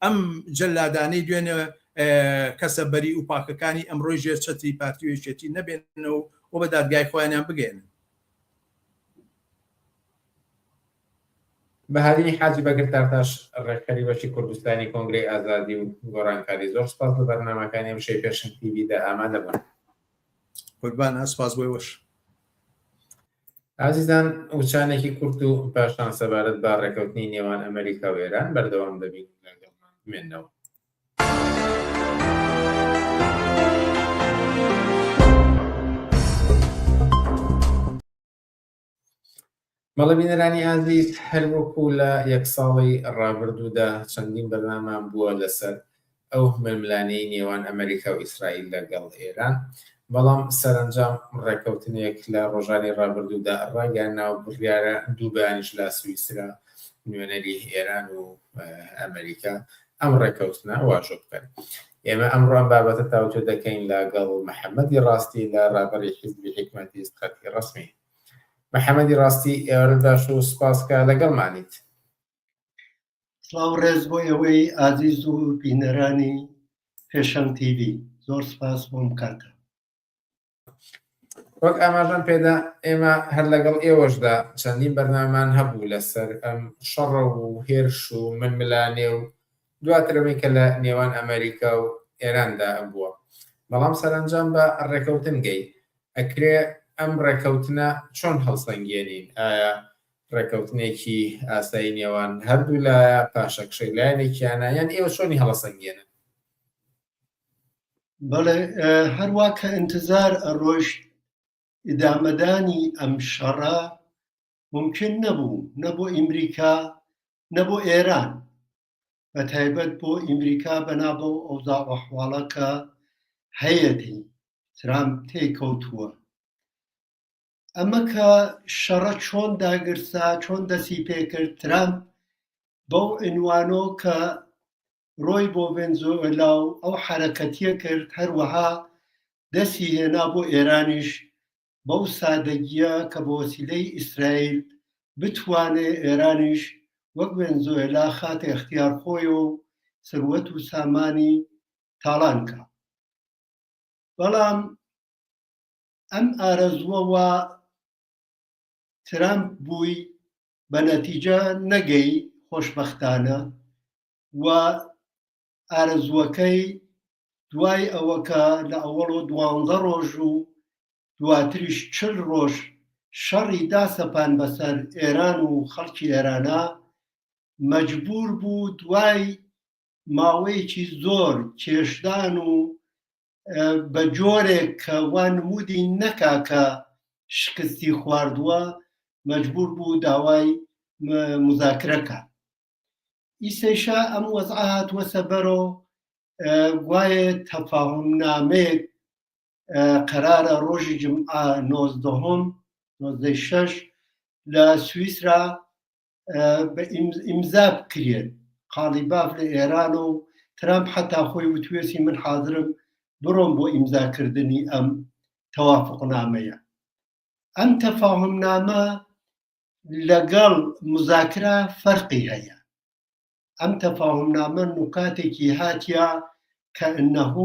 ئەم جەلادانەی دوێنێ کەسە بەری و پاکەکانی ئەمڕۆی ژێر چەتری پارتی و یەکێتی نەبێنەوە و بە دادگای خۆیانیان بگەێنن. بەهادینی حاجی بەکر تارتاش ڕێکخەری بەشی کوردستانی کۆنگرەی ئازادی و گۆڕانکاری زۆر سپاس لە بەرنامەکانی ئەمشەوی پێشەنگ تیڤی دا ئامادە بوون. قوربان سپاس بۆ ئێوەش. ئازیزان وچانێکی کورت و پاشان سەبارەت بە ڕێکەوتنی نێوان ئەمریکا و ئێران بەردەوام دەبین لەگەڵمان بمێنەوە. بەڵێ بینەرانی ئازیز هەر وەکو لە یەک ساڵی ڕابردوودا چەندین بەرنامان بووە لەسەر ئەو ململانێی نێوان ئەمریکا و ئیسرائیل لەگەڵ ئێران بەڵام سەرەنجام ڕێککەوتنێک لە ڕۆژانی ڕابردوودا ڕاگەیاندرا و بڕیارە دوو بەیانیش لە سویسرا نوێنەری ئێران و ئەمریکا ئەم ڕێککەوتنە واژۆ بکەن. ئێمە ئەمڕۆ ئەم بابەتە تاوتوێ دەکەین لەگەڵ محەممەدی ڕاستی لە ڕابەری حیزبی حیکمەتیست خەتی ڕەسمی. محەمەدی ڕاستی ئێوارەت باش و سوپاس کە لەگەڵمانیت. سڵاو ڕێز بۆ ئێوەی ئازیز و بینەرانی پێشەنگ تیڤی، زۆر سپاس بۆم کاتە. وەک ئاماژەم پێدا ئێمە هەر لەگەڵ ئێوەشدا چەندین بەرنامان هەبوو لەسەر ئەم شەڕە و هێرش و ململانێ و دواتر ئەوەی کە لە نێوان ئەمریکا و ئێراندا بووە بەڵام سەرەنجام بە ڕێکەوتن گەی ئەکرێ ئەم ڕێکەوتنە چۆن هەڵسەنگێنین ئایا ڕێکەوتنێکی ئاسایی نێوان هەردوو لایە پاشەکشەی لایەنێکیانە یان ئێوە چۆنی هەڵەسەنگێنن؟ بەڵێ هەروا کە ئینتزار ئەڕۆیشت ئیدامەدانی ئەم شەڕە مومکین نەبوو نە بۆ ئیمریکا نە بۆ ئێران بە تایبەت بۆ ئیمریکا بەنا بەو ئەوزاع و ئەحواڵە کە هەیەتی ترامپ تێی کەوتووە ئەمە کە شەڕە چۆن داگرسا چۆن دەسی پێکرد ترامپ بەو عنوانۆ کە ڕۆی بۆ ڤێنزۆئێلا و ئەو حەرەکەتیە کرد، هەروەها دەستی هێنا بۆ ئێرانیش بەو سادەگیە کە بە وەسیلەی ئیسرائیل بتوانێ ئێرانیش وەک ڤێنزۆئێلا خاتە ئیختیار خۆیەوە و سروەت و سامانی تاڵان کا. بەڵام ئەم ئارەزووە وا ترامپ بووی بە نەتیجە نەگەی خۆشبەختانە و ئارەزووەکەی دوای ئەوە کە لە ئەوەڵۆ دوانزە ڕۆژ و دواتریش 40 ڕۆژ شەڕی داسەپان بەسەر ئێران و خەڵکی ئێرانە مەجبور بوو دوای ماوەیەکی زۆر کێشدان و بە جۆرێک کە وا نمودی نەکا کە شکستی خواردووە مەجبور بوو داوای مزاکرە کات. ئیسەیشا ئەم وەزعە هاتووەسە بەرۆ گوایە تەفاهم نامەیەک قەرارە ڕۆژی جمعە نۆزدەهۆم نۆزدەی شەش لە سویسرا بە ئیمزا بکرێت قاڵیباف لە ئێران و ترامپ حتا خۆی وتوێسی من حاضرم بڕۆم بۆ ئیمزاکردنی ئەم تەوافقنامەیە ئەم تەفاهم نامە لەگەڵ مزاکرە فەرقی هەیە. ئەم تەفاهومنامە نوکاتێکی هاتیە کە انه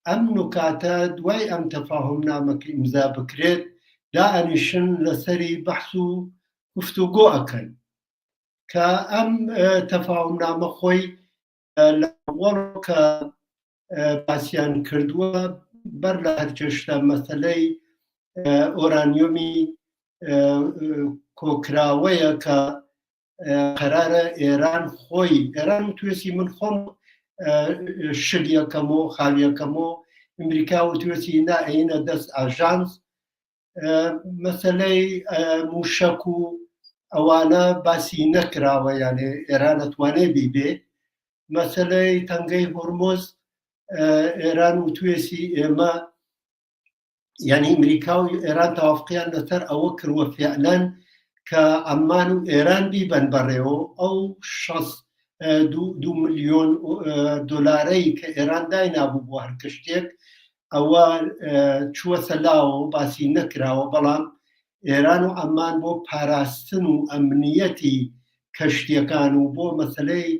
ئەم نوکاتە دوای ئەم تەفاهومنامە کە ئیمزا بکرێت دائەنیشن لەسەری بەحس و گفتوگۆ ئەکەن کە ئەم تەفاهومنامە خۆی لە ئەوەڵ کە باسیان کردووە بەر لە هەرچێشتە مەسەلەی ئۆرانیۆمی کۆکراوەیە کە قەرارە ئێران خۆی ئێران وتوێسی من خۆم شلیەکەم و خاویەکەم و ئەمریکا وتوێسی نائینە دەست ئاژانس مەسلەی موشک و ئەوانە باسی نەکراوە یانێ ئێران ئەتوانێ بیبێ مەسلەی تەنگەی هۆرمۆز ئێران و توێسی ئێمە یعنی ئەمریکا و ئێران تەوافقیان لەسەر ئەوە کردووە فعلەن کە عەممان و ئێران بیبەن بەڕێوە ئەو دو میلیۆن دۆلارەی کە ئێران داینابوو بۆ هەر کەشتێک ئەوە چووەسە لاوە و باسی نەکراوە بەڵام ئێران و عەممان بۆ پاراستن و ئەمنیەتی کەشتیەکان و بۆ مەسلەی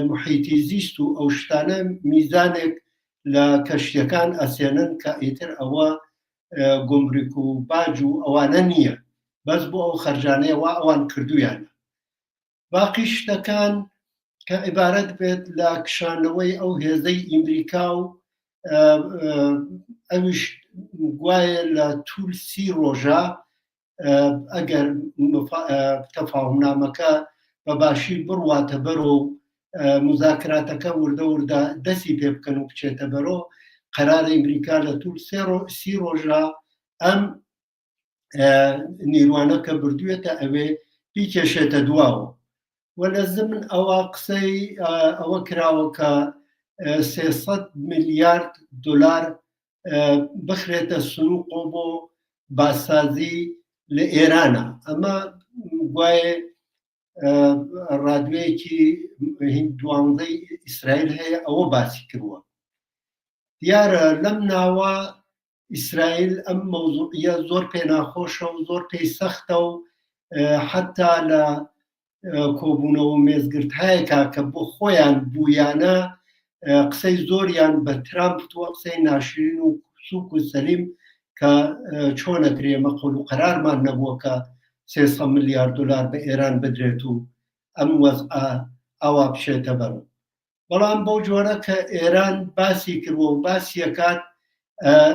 محیتی زیست و ئەو شتانە میزانێک لە کەشتیەکان ئەسێنن کە ئیتر ئەوە گومرک و باج و ئەوانە نییە بەس بۆ ئەو خەرجانەیە وا ئەوان کردویانە باقی شتەکان کە عیبارەت بێت لە کشانەوەی ئەو هێزەی ئیمریکا و ئەویش گوایە لە طول سی ڕۆژە ئەگەر تەفاهمنامەکە بە باشی بڕواتە بەرۆ و مزاکراتەکە وردە وردە دەستی پێ بکەن و بچێتە بەرۆ قەرارە ئەمریکا لە طول سی ڕۆژە ئەم نیروانە کە بردوێتە ئەوێ بیکێشێتە دواوە و لە زمن ئەوە قسەی ئەوە کراوە کە 300 میلیارد دلار بخرێتە سنوقۆ بۆ باسازی لە ئێرانە ئەمە گوایە ڕادوەیەکی هیند دوانزەی ئیسرائیل هەیە ئەوە باسی کردووە دیارە لەم ناوە. ئیسرائیل ئەم مەوزوعیە زۆر پێ ناخۆشە و زۆر پێی سەختە و حتا لە کۆبوونەوە مێزگرتهایەکە کە بۆ خۆیان بوویانە قسەی زۆریان بە ترامپ تووە قسەی ناشرین و سوک و سەلیم کە چۆنە کرێمە قەول و قەرارمان نەبووە کە 300 ملیار دلار بە ئێران بدرێت و ئەم وەزعە ئاوا بچێتە بەرەو بەڵام بەو جۆرە کە ئێران باسی کردووە و باسیەکات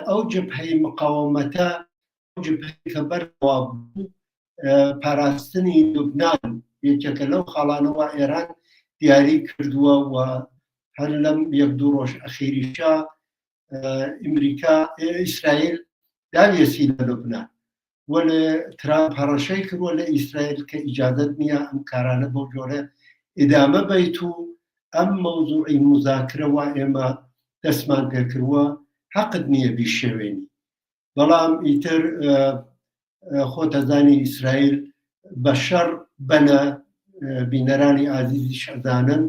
ئەو جبهەی مقاومەتە جبهەی کە بەرەوە بوو پاراستنی لوبناان یەکێکە لەو خاڵانەوە ئێران دیاری کردووە و هەر لەم یەک دوو ڕۆژ ئەخیریشا ئەمریکا ئیسرائیل داویەسی لە لوبناان وەلێ ترامپ هەڕەشەی کردووە لە ئیسرائیل کە ئیجازەت نییە ئەم کارانە بەو جۆرە ئیدامە بیت و ئەم مەوزوعی مزاکرە وا ئێمە دەستمان پێکردووە حەقت نییە بیشێوێنی بەڵام ئیتر خۆتەزانی ئیسرائیل بە شەڕ بەنە بینەرانی ئازیزیش ئەزانن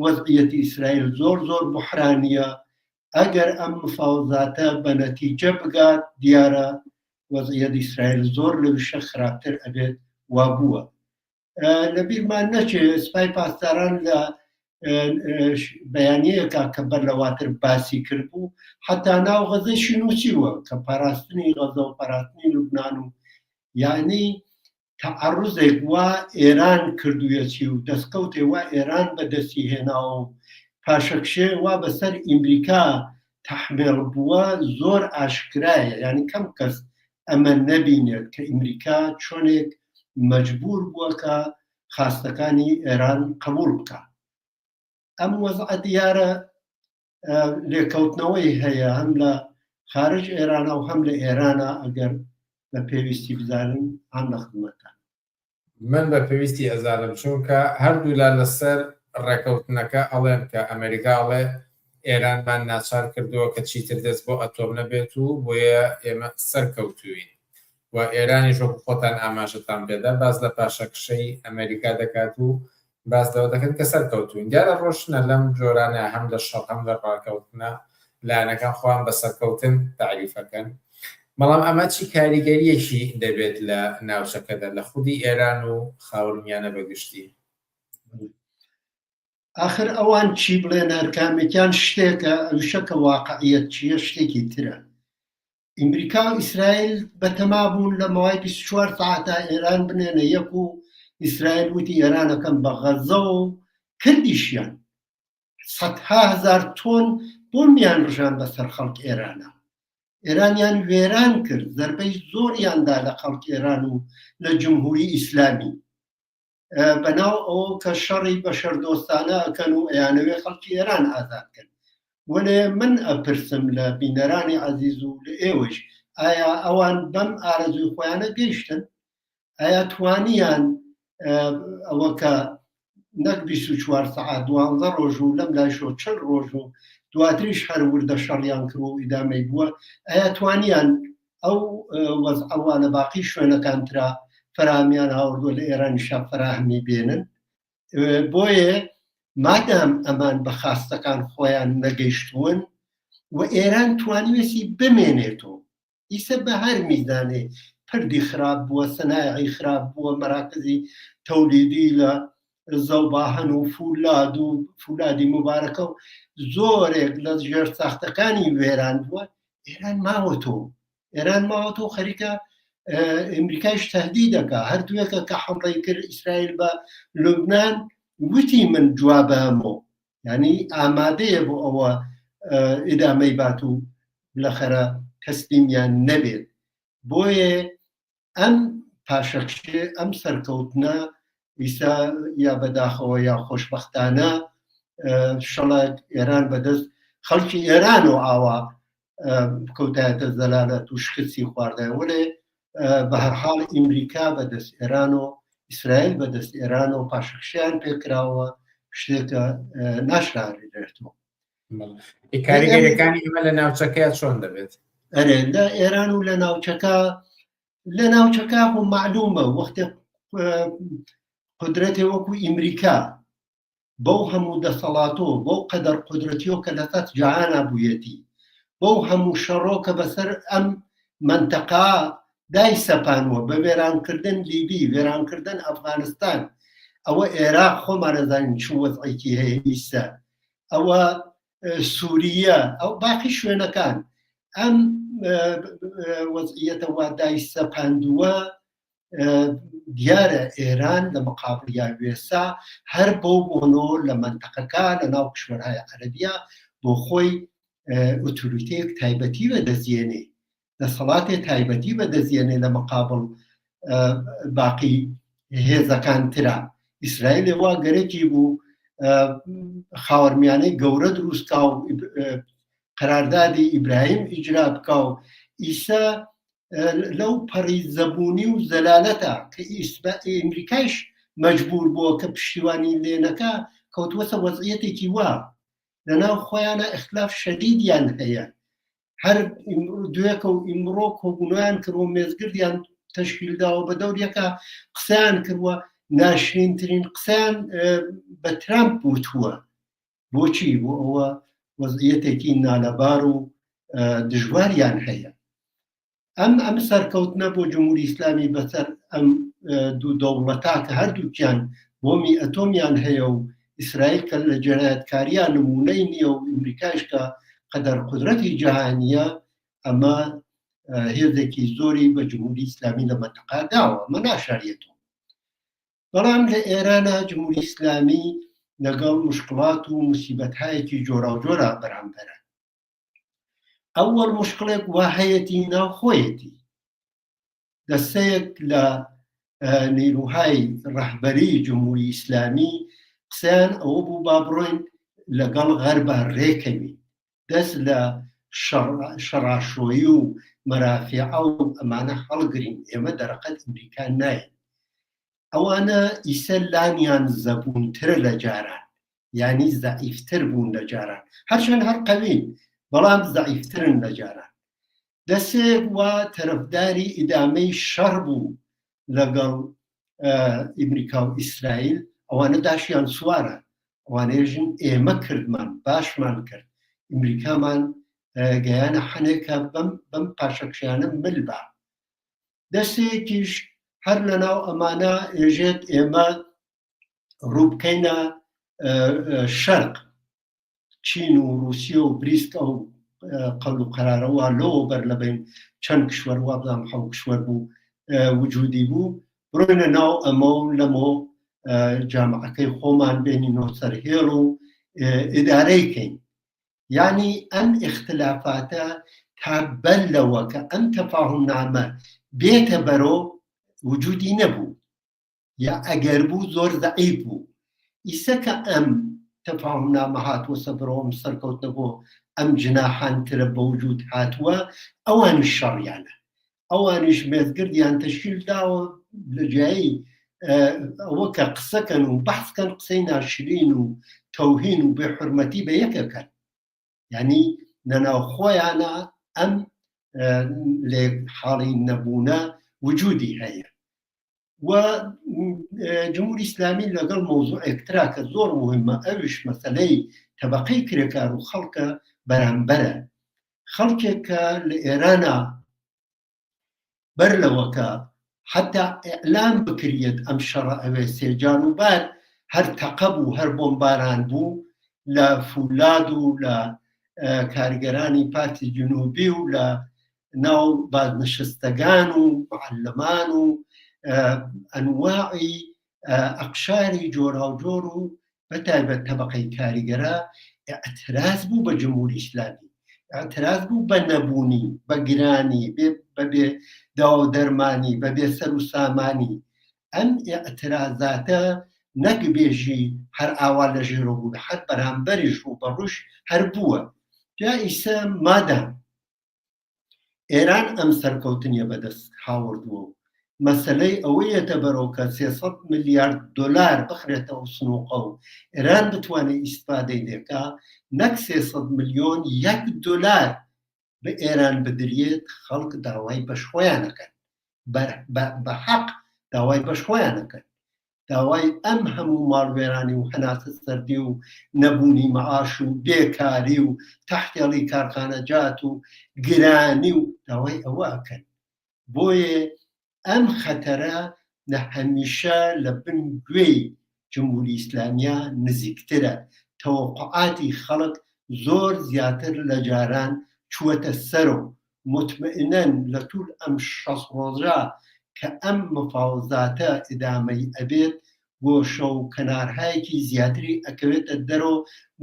وەزعیەتی ئیسرائیل زۆر زۆر بحرانیە ئەگەر ئەم مفاوزاتە بە نەتیجە بگات دیارە وەزعیەت ئیسرائیل زۆر لەویشە خراپتر ئەبێت وا بووە لە بیرمان نەچێ سپای پاسداران لە بەیانەیەکە کە بەر لەواتر باسی کرد بوو حتا ناو غەزەشی نووسیوە کە پاراستنی غەزە و پاراستنی لوبناان و یعنی تەعەڕوزێک وا ئێران کردوویەتی و دەستکەوتێ وا ئێران بە دەستی هێناوە و پاشەکشێ وا بەسەر ئیمریکا تەحمێڵ بووە زۆر ئاشکرایە یانی کەم کەس ئەمە نەبینێت کە ئیمریکا چۆنێک مەجبور بووە کە خاستەکانی ئێران قبوڵ بکە ئەم وەزعە دیارە لێکەوتنەوەی هەیە هەم لە خارج ئێرانە و هەم لە ئێرانە ئەگەر بە پێویستی بزانن هەم لە خدمەتان. من بە پێویستی ئەزانم چونکە هەردوولا لەسەر ڕێکەوتنەکە ئەڵێن کە ئەمریکا ئەڵێ ئێرانمان ناچار کردووە کە چیتر دەست بۆ ئەتۆم نەبێت و بۆیە ئێمە سەرکەوتووین و ئێرانیش وەکو خۆتان ئاماژەتان پێدا باس لە پاشەکشەی ئەمریکا دەکات و باس لەوە دەکەن کە سەرکەوتووین. دیارە ڕۆشنە لەم جۆرانە هەم لە شەڕ هەم لە ڕاکەوتنە لایەنەکان خۆیان بە سەرکەوتن تەعریفەکەن. بەڵام ئەمە چی کاریگەرییەکی دەبێت لە ناوچەکەدا لە خودی ئێران و خاورمیانە بە گشتی؟ ئاخر ئەوان چی بڵێن هەرکامێکیان شتێکە ئەوشە کە واقعیەت چییە شتێکی ترە. ئیمریکا و ئیسرائیل بەتەما بوون لە ماوەی 24 سەعاتا ئێران بنێنە یەک و ئیسرائیل وتی ئێرانەکەم بە غەزەوە و کردیشیان سەدها هەزار تۆن بۆمبیان ڕژان بەسەر خەڵک ئێرانە ئێرانیان وێران کرد زربەی زۆریان دا لە خەڵک ئێران و لە جمهوری ئیسلامی بەناو ئەوە کە شەڕی بەشەردۆستانە ئەکەن و ئەیانەوێ خەڵکی ئێران ئازاد کەن وەلێ من ئەپرسم لە بینەرانی عەزیز و لە ئێوەش ئایا ئەوان بەم ئارەزوی خۆیانە گەیشتن ئایا توانیان ئەوە کە نەک 24 سەعات دوانزە ڕۆژ و لەم لایشۆ چل ڕۆژ و دواتریش هەر وردە شەڕیان کرد و ئیدامەی بووە ئایا توانیان ئەو وەزعە وا لە باقی شوێنەکان ترا فەراهمیان هاوردووە لە ئێرانیشا فەراهمی بێنن بۆیە مادام ئەمان بە خاستەکان خۆیان نەگەیشتوون و ئێران توانیوێسی بمێنێتەوە ئیسە بە هەر میزانێ پردی خراپ بووە سەنایعی خراپ بووە مەراکزی تەولیدی لە زەوباهەن و فولاد و فولادی مبارەکە و زۆرێک لە ژێر ساختەکانی وێران بووە ئێران ماوەتەوە ئێران ماوەتەوە خەریکە ئەمریکایش تهدی دەکا هەر دوێکە کە حمڵەی کرد ئیسرائیل بە لوبناان وتی من جوابەمەوە ینی ئامادەیە بۆ ئەوە ئیدامەی بات و لەخەرە تەسلیمیان نەبێت بۆیە ئەم پاشەکشێ ئەم سەرکەوتنە ئیسا یا بەداخەوە یا خۆشببختانە شەڵک ئێران بەدەست خەڵکی ئێران و ئاوا کەوتایەتە زەلالەت و شکستی خواردای وەلێ بە هەرحاڵ ئیمریکا بەدەست ئێران و ئیسرائیل بەدەست ئێران و پاشەکشیان پێکراوە شتێکە ناشارێتەوە کاریگەریەکانی ئمە لە ناوچەکە چۆن دەبێت؟ ئەرێ لە ئێران و لە ناوچەکە لە ناوچەکە خۆ معلومە وەختێ قدرەتێ وەکو ئیمریکا بەو هەموو دەسەڵاتۆ بەو قەدەر قدرەتیۆ کە لە سەر جەهانا بوویەتی. بەو هەموو شەڕۆ کە بەسەر ئەم مەنتەقا دای سەپانوە بە وێرانکردن لیبی وێرانکردن ئەفغانستان ئەوە ئێراق خۆمانەزانین چ وەزعێکی هەیە ئیسە ئەوە سووریە ئەو باقی شوێنەکان ئەم وەزعیەتە وا دای سەپاندووە دیارە ئێران لە مقابلیا وێسا هەر بەو بۆنۆ لە مەنتەقەکە لە ناو کشوەرهای عەرەبیە بۆ خۆی ئۆتۆریتەیەک تایبەتی بەدەستێنێ دەسەڵاتێ تایبەتی بەدەستێنێ لە مقابل باقی هێزەکان ترا ئیسرائیل وا گەرەکی بوو خاوەرمیانەی گەورە دروستکا و قەراردادی ئیبراهیم ئیجرا بکا و ئیسا لەو پەڕی زەبوونی و زەلالەتە کە ئەمریکایش مەجبور بووە کە پشتیوانی لێنەکە کەوتووەسە وەزعیەتێکی وا لەناو خۆیانە ئیختلاف شەدیدیان هەیە هەر دوێکە و ئیمڕۆ کۆبوونیان کردوە مێزگردیان تەشکیل داوە بە دەوریەکە قسەیان کردووە ناشرینترین قسەیان بە ترامپ وتووە بۆچی بۆ ئەوە وەزعیەتێکی نالەبار و دژواریان هەیە ئەم ئەم سەرکەوتنە بۆ جمهوری ئیسلامی بەسەر ئەم دوو دەوڵەتا کە هەردووکیان بۆمی ئەتۆمیان هەیە و ئیسرائیل کە لە جەنایەتکاریان نمونەی نییە و ئەمریکایش کە قەدەر قودرەتی جیهانیە ئەمە هێزێکی زۆری بە جمهوری ئیسلامی لە مەنتەقا داوە ئەمە ناشاریەتەوە بەڵام لە ئێرانە جمهوری ئیسلامی لەگەڵ مشکڵات و موسیبەتهایەکی جۆراوجۆرا بەرامبەرە ئەوەڵ مشکڵێک وا هەیەتی ناو خۆیەتی دەستەیەک لە نیروهای ڕەهبەری جمهوری ئیسلامی قسەیان ئەوە بوو با بڕۆین لەگەڵ غەربە ڕێکەوین دەست لە شەڕاشۆیی و مەرافیعە و ئەمانە هەڵگرین ئێمە دەرەقەت ئەمریکا ناین ئەوانە ئیسە لانیان زەبوونترە لە جاران یانی زەعیفتر بوون لە جاران هەرچەند هەر قەوین بەڵام زەعیفترن لە جاران دەسێک وا تەرەفداری ئیدامەی شەڕ بوو لەگەڵ ئەمریکا و ئیسرائیل ئەوانە داشیان سوارە ئەوانێژن ئێمە کردمان باشمان کرد ئەمریکامان گەیانە حەنێکە بەم بەم پاشەکشیانە مل بە دەستەیەکیش هەر لەناو ئەمانە ئێژێت ئێمە ڕووبکەینە شەرق چین و رووسیە و بریسک ئەو قەول و قەرارەوە لەوە بەر لە بین چەند کشوەر وابزانم حەو کشوەر بوو وجودی بوو بڕۆینە ناو ئەمە و لەمۆ جامعەکەی خۆمان بێنینەوە سەر هێڵ و ئیدارەی کەین یعنی ئەم ئیختلافاتە تا بەر لەوە کە ئەم تەفاهم نامە بێتە بەرۆ وجودی نەبوو یا ئەگەر بوو زۆر زەعیف بوو ئیسە کە ئەم تەفاهم نامە هاتووە سەبرەوەم سەرکەوتنە بۆ ئەم جناحانترە بە وجود هاتووە ئەوانیش شەڕیانە ئەوانیش مێزگردیان تەشکیل داوە لە جیایی ئەوە کە قسەکەن و بەحسکەن قسەی ناشرین و تەوهین و بێحورمەتی بە یەکەکەن یعنی لەناو خۆیانە ئەم لێک حاڵی نەبوونە وجودی هەیە و جمهوری ئیسلامی لەگەڵ مەوزوعێک ترا کە زۆر مهمە ئەویش مەسەلەی تەبەقەی کرێکار و خەڵکە بەرامبەرە خەڵکێک کە لە ئێرانە بەر لەوە کە حتا ئیعلام بکریەت ئەم شەڕە ئەوێ سێجار و بار هەر تەقە بوو هەر بۆمباران بوو لە فولاد و لە کارگەرانی پارتی جنوبی و لە ناو بازنشستەگان و معلمان و ئەنواعی ئەقشاری جۆراوجۆر و بەتایبەت تەبقەی کاریگەرە ئەتراز بوو بە جمهوری ئیسلامی ئەتراز بوو بە نەبوونی بە گرانی بەبێ داو دەرمانی بەبێ سەر و سامانی ئەم ئیعترازاتە نەک بێژی هەر ئاوا لە ژێرەوە بوو هەر بەرامبەریش و بەڕوش هەر بووە جا ئیسە مادام ئێران ئەم سەرکەوتنیە بەدەست هاوردووە و مەسەلەی ئەوەیەتە بەرەو کە 300 ملیارد دلار بخرێتە ئەو سنوقە و ئێران بتوانێت ئیسفادەی لێکا نەک 300 ملیۆن یەک دلار بە ئێران بدرێت خەڵک داوای بەش خۆیان ئەکەن بە حەق داوای بەش خۆیان ئەکەن. داوای ئەم هەموو ماڵوێرانی و هەناسە سەردی و نەبوونی مەعاش و بێکاری و تەحتێڵی کارخانەجات و گرانی و داوای ئەوە ئەکەن. بۆیێ ئەم خەتەرە لە هەمیشە لە بن گوێی جمهوری ئیسلامیە نزیکترە، تەوەقوعاتی خەڵک زۆر زیاتر لە جاران چووەتە سەرۆ، موتمئنەن لە تول ئەم 60 ڕۆژە کە ئەم مفاوزاتە ئیدامەی ئەبێت گۆشە و کەنارهایەکی زیاتری ئەکەوێتە دەرۆ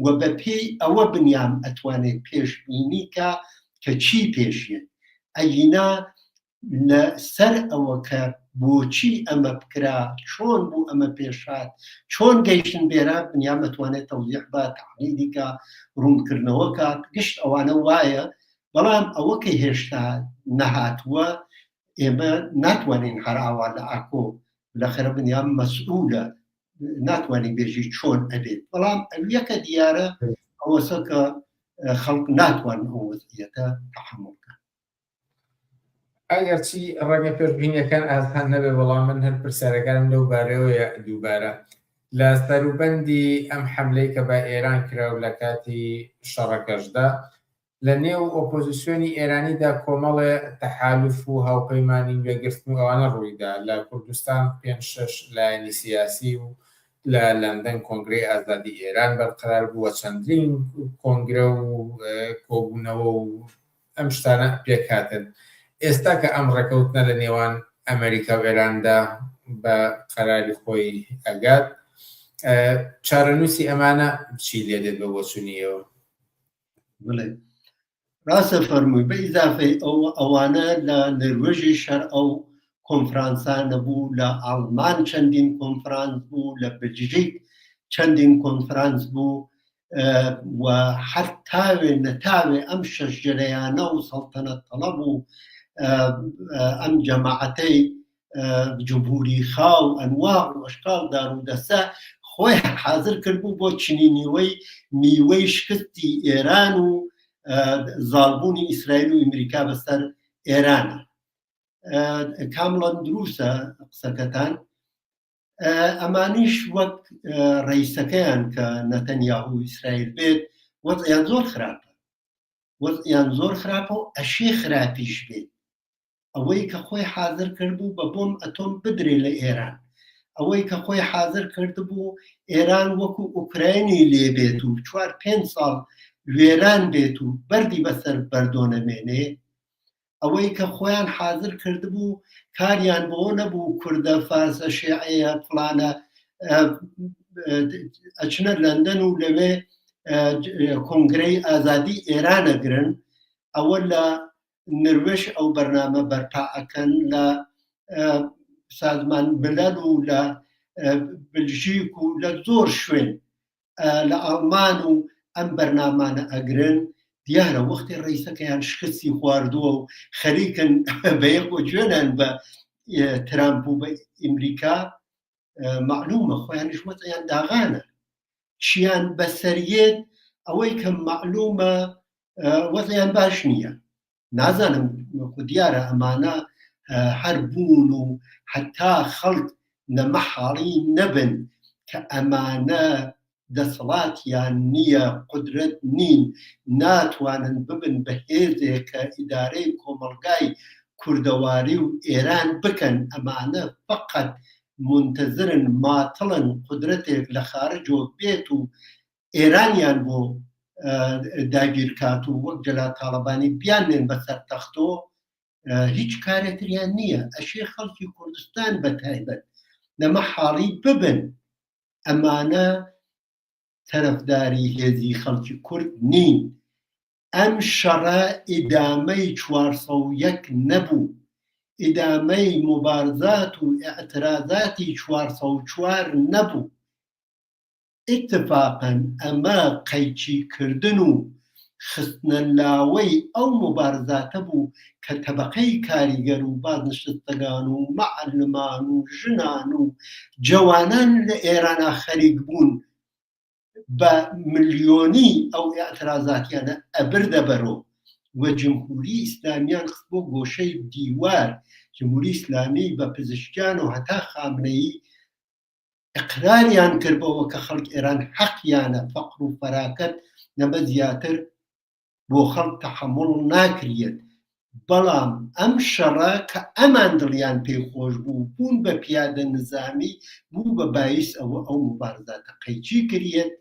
و بە پێی ئەوە بنیام ئەتوانێت پێشبینی کا کە چی پێش یەت ئەگینا لە سەر ئەوە کە بۆچی ئەمە بکرا چۆن بوو ئەمە پێشهات چۆن گەیشتن بێرە بنیام ئەتوانێت تەوزیح با تەحلیلی کا ڕوونکردنەوە کات گشت ئەوانە وایە بەڵام ئەوە کە هێشتا نەهاتووە ئێمە ناتوانین هەر ئاوا لە ئاکۆ لەخەرە بنیام مەسئولە ناتوانین بێژی چۆن ئەبێت بەڵام ئەویەکە دیارە ئەوەسە کە خەڵک ناتوان ئەو وەزعیەتە تەحەموڵ کەن. ئەگەرچی ڕەنگە پێشبینیەکان ئاسان نەبێ بەڵام من هەر پرسیارەکانم لەو بارەیەوەیە دووبارە لە سەروبەندی ئەم حەملەی کە بە ئێران کرا و لە کاتی شەڕەکەشدا لە نێو ئۆپۆزیسیۆنی ئێرانیدا کۆمەڵێ تەحالوف و هاوپەیمانی و یەکگرتن و ئەوانە ڕوویدا، لە کوردستان پێنج شەش لایەنی سیاسی و لە لەندەن کۆنگرەی ئازادی ئێران بەرقەرار بوو و چەندین کۆنگرە و کۆبوونەوە و ئەم شتانە پێکهاتن. ئێستا کە ئەم ڕێکەوتنە لە نێوان ئەمەریکا و ئێراندا بە قەراری خۆی ئەگات، چارەنووسی ئەمانە چی لێدێت بە بۆچوونی ئێوە؟ بڵێ ڕاستە فەرمووی بە ئیزافەی ئەو ئەوانە لە نەروێژی شەر ئەو کۆنفرانسانە بوو لە ئاڵمان چەندین کۆنفرانس بوو لە بلژیک چەندین کۆنفرانس بوو و هەر تاوێ نەتاوێ ئەم شەش جەرەیانە و سەڵتەنەت تەڵەب و ئەم جەماعەتەی جمهوری خا و ئەنواع و ئەشکال دار و دەسە خۆیان حاضر کردبوو بۆ چنینیوەی میوەی شکستی ئێران و زاڵبوونی ئیسرائیل و ئەمریکا بەسەر ئێرانە. کامڵەن دروسە قسەکەتان. ئەمانیش وەک ڕئیسەکەیان کە نەتەنیاهو ئیسرائیل بێت وەزعیان زۆر خراپە، وەزعیان زۆر خراپە و ئەشێ خراپیش بێت. ئەوەی کە خۆی حازر کردبوو بە بۆم ئەتۆم بدرێ لە ئێران، ئەوەی کە خۆی حازر کردبوو ئێران وەکو ئوکراینی لێ بێت و چوار پێنج ساڵ وێران بێت و بەردی بەسەر بەردۆ نەمێنێ، ئەوەی کە خۆیان حازر کردبوو کاریان بۆ نەبوو کوردە فارسە شێعەیە فڵانە ئەچنە لەندەن و لەوێ کۆنگرەی ئازادی ئێران ئەگرن، ئەوە لە نروێژ ئەو بەرنامە بەرپا ئەکەن لە سازمان ملل و لە بلژیک و لە زۆر شوێن لە ئەڵمان و ئەم بەرنامانە ئەگرن دیارە وەختی ڕیسەکەیان شکستی خواردووە و خەریکن بە یەک و جوێنان بە ترامپ و بە ئەمریکا معلومە خۆیانیش وەزعیان داغانە چیان بەسەریێت ئەوەی کە معلومە وەزعیان باش نییە نازانم دیارە ئەمانە هەر بوون و هەتا خەڵک لەمە حاڵی نەبن کە ئەمانە دەسەڵاتیان نییە، قودرەت نین، ناتوانن ببن بە هێزێک کە ئیدارەی کۆمەڵگای کوردەواری و ئێران بکەن، ئەمانە فەقەت مونتەزرن، ماتڵن قودرەتێک لە خارجەوە بێت و ئێرانیان بۆ داگیرکات و وەک جەلال تاڵەبانی بیاننێن بەسەر تەختۆ، هیچ کارێتریان نییە. ئەشێ خەڵکی کوردستان بە تایبەت لەمە حاڵی ببن. ئەمانە تەرەفداری هێزی خەڵکی کورد نین. ئەم شەڕە ئیدامەی 401 نەبوو، ئیدامەی موبارزات و ئیعترازاتی 404 نەبوو. ئیتفاقەن ئەمە قەیچی کردن و خستنە لاوەی ئەو موبارزاتە بوو کە تەبەقەی کاریگەر و بازنشستەگان و مەعەلمان و ژنان و جەوانان لە ئێرانا خەریک بوون بە ملیۆنی ئەو ئیعترازاتیانە ئەبردە بەرۆ و جمهوری ئیسلامیان خست بۆ گۆشەی دیوار، جمهوری ئیسلامی بە پزشکیان و هەتا خامنەیی. ئیقراریان کرد بەوە کە خەڵک ئێران حەقیانە فەقر و فەراکەت لەمە زیاتر بۆ خەڵک تەحەموڵ ناکریەت بەڵام ئەم شەڕە کە ئەمان دڵیان پێی خۆش بوو بوون بە پیادە نزامی بوو بە بایس ئەوە ئەو موبارزاتە قەیچی کریەت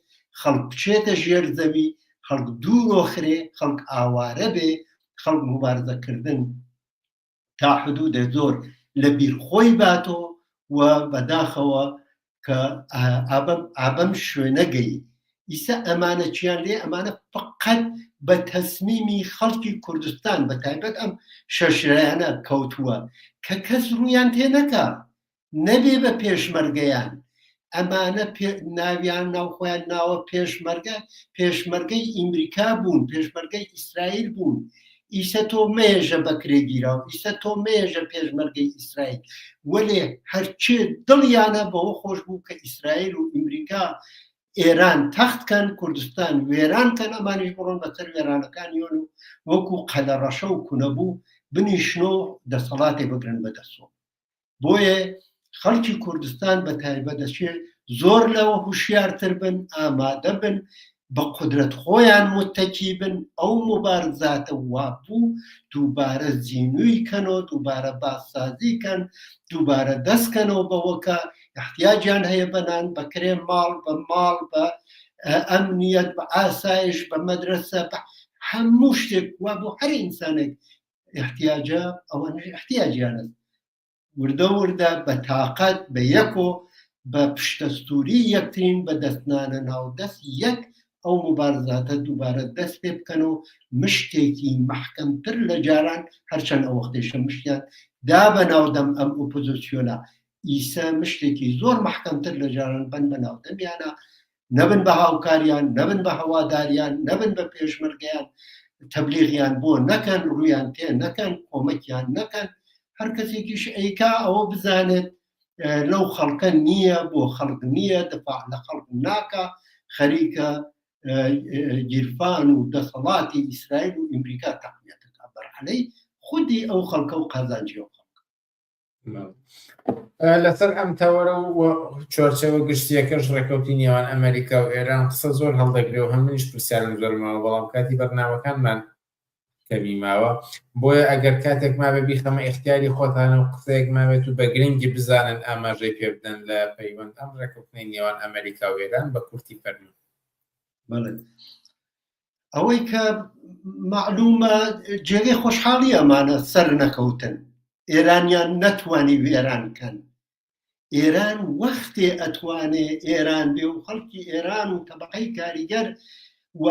خەڵک بچێتە ژێر زەوی خەڵک دوورۆخرێ خەڵک ئاوارە بێ خەڵک موبارزە کردن تا حدودێ زۆر لە بیر خۆی باتۆ و بەداخەوە کە ئابەم شوێنە گەی ئیسە ئەمانە چیان لێ ئەمانە فقط بە تەسمیمی خەڵکی کوردستان بە تایبەت ئەم شەشرایانە کەوتووە کە کەس ڕوویان تێ نەکا نەبێ بە پێشمەرگەیان ئەمانە ناویان ناوخۆیان ناوە پێشمەرگە پێشمەرگەی ئیمریکا بوون پێشمەرگەی ئیسرائیل بوون ئیسە تۆ مێژە بەکرێ گیراو ئیسە تۆ مێژە پێشمەرگەی ئیسرائیل وەلێ هەرچێ دڵیانە بەوە خۆش بوو کە ئیسرائیل و ئیمریکا ئێران تەخت کەن کوردستان وێران کەن ئەمانیش بڕۆن بەسەر وێرانەکانیۆن و وەکو قەلەڕەشە و کونەبوو بنیشن و دەسەڵاتێ بگرن بەدەسۆ بۆیە خەڵکی کوردستان بە تایبەت دەچێت زۆر لەوە هوشیارتر بن ئامادە بن بە قودرەت خۆیان متەکی بن ئەو مبارزاتە وابوو دووبارە زینوی کەنەوە دووبارە بازسازی کەن دووبارە دەستکەنەوە بەوە کە احتیاجیان هەیە بەنان بە کرێ ماڵ بە ماڵ بە ئەمنیەت بە ئاسایش بە مەدرسە بە هەموو شتێک وا بۆ هەر ئینسانێک احتیاجە ئەوانش احتیاجیانە وردە وردە بە تاقەت بە یەکۆ بە پشتەستوری یەکترین بە دەستنانە ناو دەست یەک ئەو مبارزاتە دووبارە دەست پێ بکەن و مشتێکی مەحکەمتر لە جاران هەرچەند ئەو وەختیشە مشتیان دا بە ناو دەم ئەم ئۆپۆزیسیۆنە ئیسە مشتێکی زۆر مەحکەمتر لە جاران بن بە ناو دەمیانە نەبن بە هاوکاریان نەبن بە هەواداریان نەبن بە پێشمەرگەیان تەبلیغیان بۆ نەکەن ڕوویان تێ نەکەن کۆمەکیان نەکەن هەر کەسێکیش ئەیکا ئەوە بزانێت لەو خەڵکە نییە بۆ خەڵک نییە دفاع لە خەڵک ناکە خەریکە گیرفان و دەسەڵاتی ئیسرائیل و ئەمریکا تەقویەتەکە بەرحەلەی خودی ئەو خەڵکە و قازانجی ئەو خەڵکە لەسەر ئەم تەوەرە و چوارچێوە گشتیەکەش ڕێکەوتی نێوان ئەمریکا و ئێران قسە زۆر هەڵدەگرێ و هەمنیش پرسیارم زۆر ماوە بەڵام کاتی بەرنامەکانمان کەمی ماوە بۆیە ئەگەر کاتێک مابێ بیخەمە ئیختیاری خۆتانە و قسەیەک مابێت و بە گرنگی بزانن ئاماژەی پێ بدەن لە پەیوەند ئەم ڕێکەوتنەی نێوان ئەمریکا و ئێران بە کورتی فەرموو. بەڵێ ئەوەی کە مەعلومە جێگەی خۆشحاڵی ئەمانە سەر نەکەوتن ئێرانیان نەتوانی وێران کەن ئێران وەختێ ئەتوانێ ئێران بێ و خەڵکی ئێران و تەبقەی کاریگەر و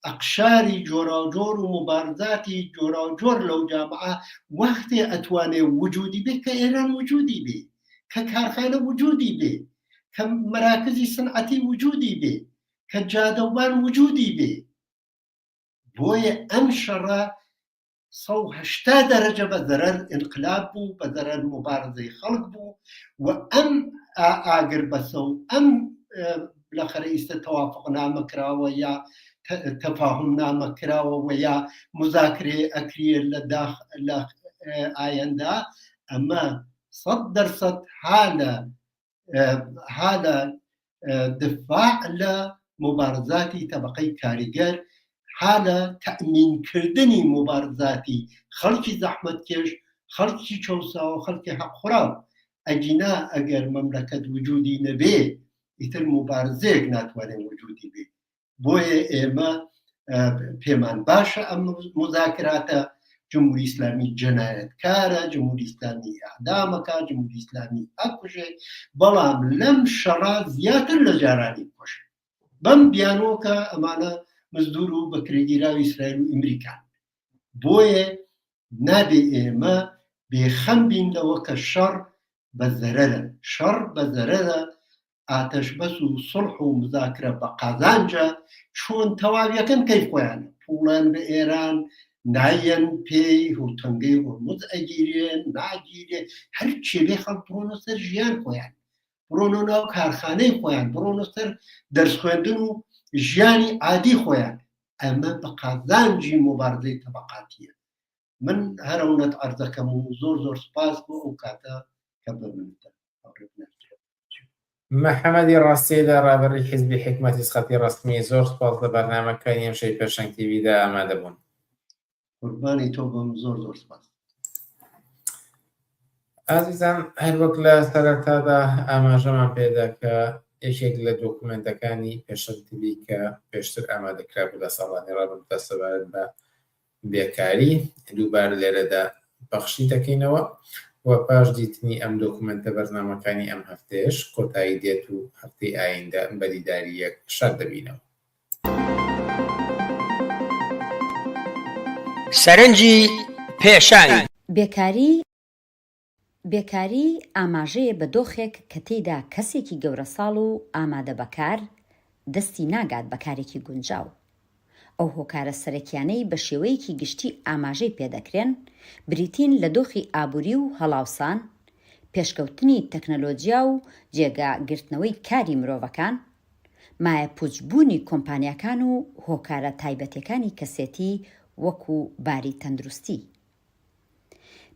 ئەقشاری جۆراوجۆر و مبارزاتی جۆراوجۆر لەو جامعە وەختێ ئەتوانێ وجودی بێ کە ئێران وجودی بێ کە کارخانە وجودی بێ کە مەراکزی سنعەتی وجودی بێ کە جادەوبان وجودی بێ بۆیە ئەم شەڕە 180 دەرەجە بە زەرەر ئینقلاب بوو بە زەرەر موبارزەی خەڵک بوو و ئەم ئاگر بەسە و ئەم لەخەرە ئیستە تەوافق نامە کراوە یا تەفاهم نامە کراوە و یا مزاکرێ ئەکریە لە داخ لە ئایەندا ئەمە سەد دەرسەد ها لە ها لە دفاع لە موبارزاتی تەبقەی کاریگەر ها لە تەئمینکردنی موبارزاتی خەڵکی زەحمەتکێش خەڵکی چەوساوە خەڵکی حەقخوراو ئەگینا ئەگەر مەملەکەت وجودی نەبێ ئیتر موبارزەیەک ناتوانێت وجودی بێ بۆیە ئێمە پێمان باشە ئەم مزاکراتە جمهوری ئیسلامی جەنایەتکارە جمهوری ئیسلامی ئەعدامەکە جمهوری ئیسلامی ئەکوژێ بەڵام لەم شەڕا زیاتر لە جارانی کوش بەم بیانۆکە ئەمانە مزدور و بەکرێگیراوی ئیسرائیل و ئەمریکا بۆیە نابێ ئێمە بێخەم بین لەوە کە شەڕ بە زەرەرە شەڕ بە زەرەرە ئاتەشبەس و سوڵح و مزاکرە بە قازانجە چۆن تەواویەکەن کەیف خۆیانە پوڵیان بە ئێران نایەن پێی و تەنگەی هورمز ئەگیرێ ناگیرێ هەر چێ بێ خەڵک بڕۆنە سەر ژیان خۆیان بڕۆنە ناو کارخانەی خۆیان بڕۆنە سەر دەرس خوێندن و ژیانی عادی خۆیان ئەمە بە قازانجی مبارزەی تەبەقاتیە من هەرەونەت عەرزەکەم و زۆر زۆر سپاس بۆ ئەو کاتە کە بە منتە. محەمەدی ڕاستیدا ڕابەری حیزبی حیکمەتی خەتی ڕەسمی زۆر سوپاس لە بەرنامەکانی ئەمشەوی پێشەنگ تیڤیدا ئامادە بوون. قوربانی تۆ بم زۆر زۆر سپاس. ئازیزان هەروەک لە سەرەتادا ئاماژەمان پێدا کە یەکێک لە دۆکومێنتەکانی پێشەنگ تیڤی کە پێشتر ئامادەکرابوو لە ساڵانی ڕابردوودا سەبارەت بە بێکاری دووبارە لێرەدا پەخشی دەکەینەوە و پاش دیتنی ئەم دۆکومێنتە بەرنامەکانی ئەم هەفتەیەش کۆتایی دێت و هەفتەی ئایندە بە دیداری یەک شاد دەبینەوە. سەرنجی پێشەنگ. بێکاری بێکاری ئاماژەیە بە دۆخێک کە تێیدا کەسێکی گەورەساڵ و ئامادەبەکار دەستی ناگات بە کارێکی گونجاو. ئەو هۆکارە سەرەکیانەی بە شێوەیەکی گشتی ئاماژەی پێدەکرێن بریتین لە دۆخی ئابووری و هەڵاوسان، پێشکەوتنی تەکنەلۆجیا و جێگا گرتنەوەی کاری مرۆڤەکان، مایەپووچبوونی کۆمپانیاکان و هۆکارە تایبەتیەکانی کەسێتی وەکو باری تەندروستی.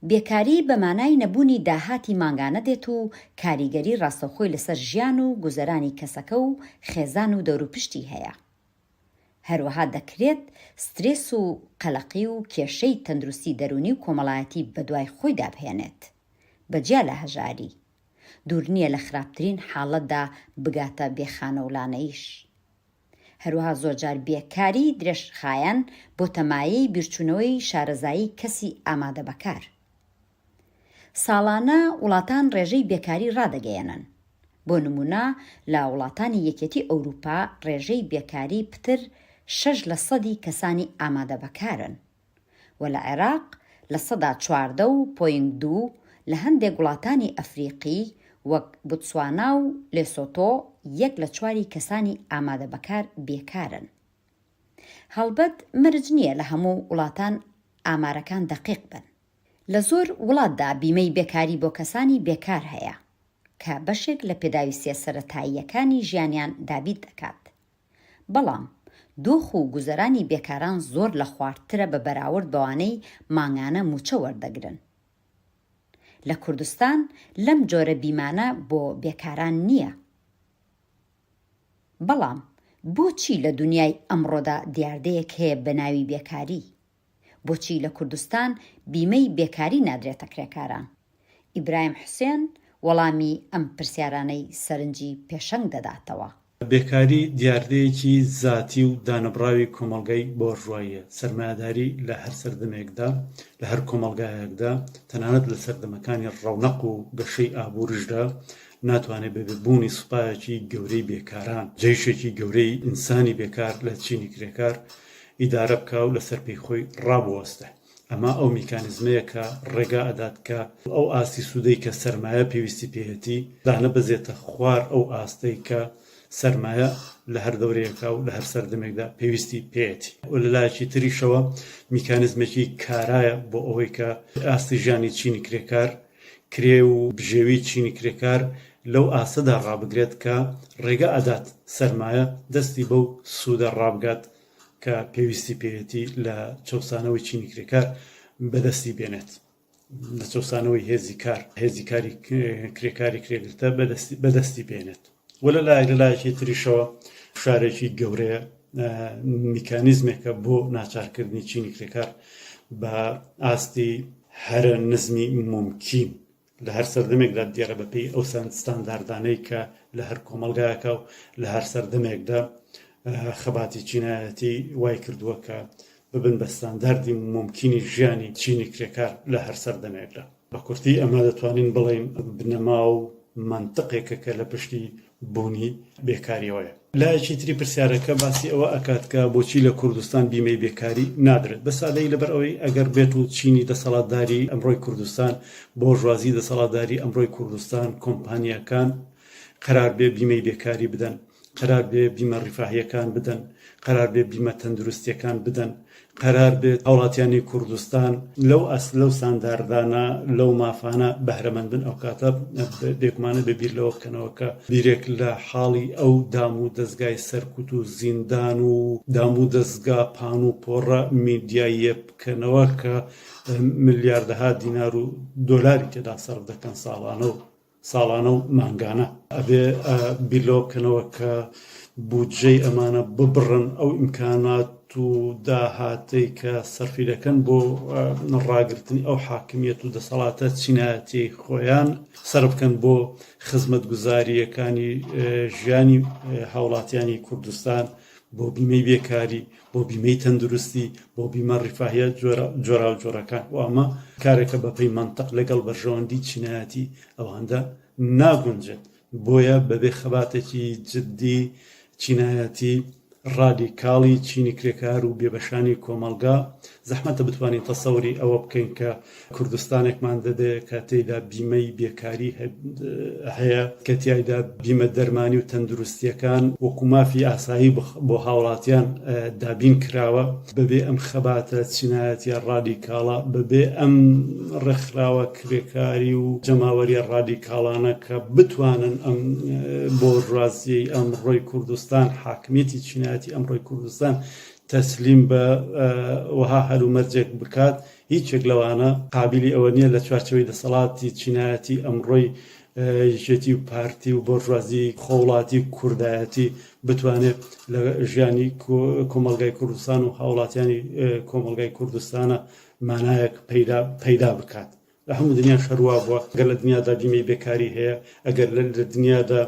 بێکاری بە مانای نەبوونی داهاتی مانگانە دێت و کاریگەری ڕاستەوخۆی لەسەر ژیان و گوزەرانی کەسەکە و خێزان و دەوروپشتی هەیە. هەروەها دەکرێت سترێس و قەلەقی و کێشەی تەندروستی دەروونی و کۆمەڵایەتی بەدوای خۆیدا بهێنێت. بەجیا لە هەژاری. دوور نییە لە خراپترین حاڵەتدا بگاتە بێخانەولانەییش. هەروەها زۆرجار بێکاری درێژخایەن بۆتە مایەی بیرچوونەوەی شارەزایی کەسی ئامادەبەکار. ساڵانە وڵاتان ڕێژەی بێکاری ڕادەگەیەنن. بۆ نموونە لە وڵاتانی یەکێتی ئەوروپا ڕێژەی بێکاری پتر شەش لە سەدی کەسانی ئامادەبەکارن. و لە عێراق 14 و point دوو، لە هەندێک وڵاتانی ئەفریقی وەک بوتسوانا و لێسۆتۆ یەک لە چواری کەسانی ئامادەبەکار بێکارن. هەڵبەت مەرج نییە لە هەموو وڵاتان ئامارەکان دەقیق بن. لە زۆر وڵاتدا بیمەی بێکاری بۆ کەسانی بێکار هەیە، کە بەشێک لە پێداویستییە سەرەتاییەکانی ژیانیان دابین دەکات. بەڵام دۆخ و گوزەرانی بێکاران زۆر لە خواردترە بە بەراورد بەوانەی مانگانە مووچە وەردەگرن. لە کوردستان لەم جۆرە بیمانە بۆ بێکاران نییە. بەڵام بۆچی لە دونیای ئەمڕۆدا دیاردەیەک هەیە بە ناوی بێکاری؟ بۆچی لە کوردستان بیمەی بێکاری نادرێتە کرێکاران؟ ئیبراهیم حوسێن وەڵامی ئەم پرسیارانەی سەرنجی پێشەنگ دەداتەوە. بێکاری دیاردەیەکی زاتی و دانەبڕاوی کۆمەڵگای بۆرژواییە. سەرمایەداری لە هەر سەردەمێکدا، لە هەر کۆمەڵگایەکدا، تەنانەت لە سەردەمەکانی ڕەونەق و گەشەی ئابووریشدا ناتوانێت بەبێ بوونی سوپایەکی گەورەی بێکاران، جەیشێکی گەورەی ئینسانی بێکار لە چینی کرێکار ئیدارە بکا و لەسەر پێی خۆی ڕابوەستێ. ئەمە ئەو میکانیزمەیە کە ڕێگا ئەدات کە ئەو ئاستی سوودەی کە سەرمایە پێویستی پێیەتی دانەبەزێتە خوار ئەو ئاستەی کە سەرمایە لە هەر دەورەیەکا و لە هەر سەردەمێکدا پێویستی پێیەتی. و لە لایەکی تریشەوە میکانیزمێکی کارایە بۆ ئەوەی کە ئاستی ژیانی چینی کرێکار، کرێ و بژێوی چینی کرێکار لەو ئاستەدا ڕابگرێت کە ڕێگا ئەدات سەرمایە دەستی بەو سوودە ڕابگات کە پێویستی پێیەتی لە چەوسانەوەی چینی کرێکار بەدەستی بێنێت لە چەوسانەوەی هێزی کار هێزی کاری کرێکاری کرێگرتە بەدەستی بێنێت و لە لایەک لە لایەکی تریشەوە فشارێکی گەورەیە میکانیزمێکە بۆ ناچارکردنی چینی کرێکار بە ئاستی هەرە نزمی مومکین لە هەر سەردەمێکدا دیارە بەپێی ئەو ستانداردانەی کە لە هەر کۆمەڵگایەکە و لە هەر سەردەمێکدا خەباتی چینایەتی وای کردووە کە ببن بە ستانداردی مومکینی ژیانی چینی کرێکار لە هەر سەردەمێکدا. بە کورتی ئەمە دەتوانین بڵێین بنەما و مەنتقێکە کە لە پشتی بوونی بێکاریەوەیە. لایەکی تری پرسیارەکە باسی ئەوە ئەکات کە بۆچی لە کوردستان بیمەی بێکاری نادرێت؟ بە سادەیی لەبەر ئەوەی ئەگەر بێت و چینی دەسەڵاتداری ئەمڕۆی کوردستان، بۆرژوازی دەسەڵاتداری ئەمڕۆی کوردستان، کۆمپانیاکان قەرار بێ بیمەی بێکاری بدەن، قەرار بێ بیمە ڕیفاهیەکان بدەن، قەرار بێ بیمە تەندروستیەکان بدەن، قەرار بێت هاوڵاتیانی کوردستان لەو ئاست لەو ستانداردانە لەو مافانە بەهرەمەند بن ئەوکاتە بێگومانە بێ بیر لەوە بکەنەوە کە بیرێک لە حاڵی ئەو دام و دەزگای سەرکوت و زیندان و دام و دەزگا پان و پۆڕە میدیاییە بکەنەوە کە ملیاردەها دینار و دۆلاری تێدا سەرف دەکەن ساڵانە و. ساڵانە و مانگانە. ئەبێ بیر لەوە بکەنەوە کە بودجەی ئەمانە ببڕن، ئەو ئیمکانات و داهاتەی کە سەرفی دەکەن بۆ ڕاگرتنی ئەو حاکمیەت و دەسەڵاتە چینایەتیەی خۆیان سەرف بکەن بۆ خزمەتگوزارییەکانی ژیانی هاوڵاتیانی کوردستان، بۆ بیمەی بێکاری، بۆ بیمەی تەندروستی، بۆ بیمە ڕیفاهیە جۆراوجۆرەکان و ئەمە کارێکە بەپێی مەنتق لەگەڵ بەرژەوەندی چینایەتی ئەواندا ناگونجێت. بۆیە بەبێ خەباتێکی جدی چینایەتی ڕادیکاڵی چینی کرێکار و بێبەشانی کۆمەڵگا، زەحمەتە بتوانین تەسەوری ئەوە بکەین کە کوردستانێکمان دەبێ کە تێیدا بیمەی بێکاری هەیە، کە تیایدا بیمە دەرمانی و تەندروستییەکان وەکو مافی ئاسایی بۆ هاوڵاتیان دابین کراوە، بەبێ ئەم خەباتە چینایەتیە ڕادیکاڵە، بەبێ ئەم ڕێکخراوە کرێکاری و جەماوەریە ڕادیکاڵانە کە بتوانن ئەم بۆرژوازیەی ئەمڕۆی کوردستان، حاکمیەتی چینایەتی ئەمڕۆی کوردستان تەسلیم بە وەها هەلومەرجێک بکات، هیچێک لەوانە قابیلی ئەوە نییە لە چوارچێوەی دەسەڵاتی چینایەتی ئەمڕۆی یەکێتی و پارتی و بۆرژوازی خۆوڵاتی و کوردایەتی بتوانێت لە ژیانی کۆمەڵگای کوردستان و هاوڵاتیانی کۆمەڵگای کوردستانە مانایەک پەیدا پەیدا بکات. لە هەموو دنیاش هەر وا بووە، گەر لە دنیادا بیمەی بێکاری هەیە، ئەگەر لە دنیادا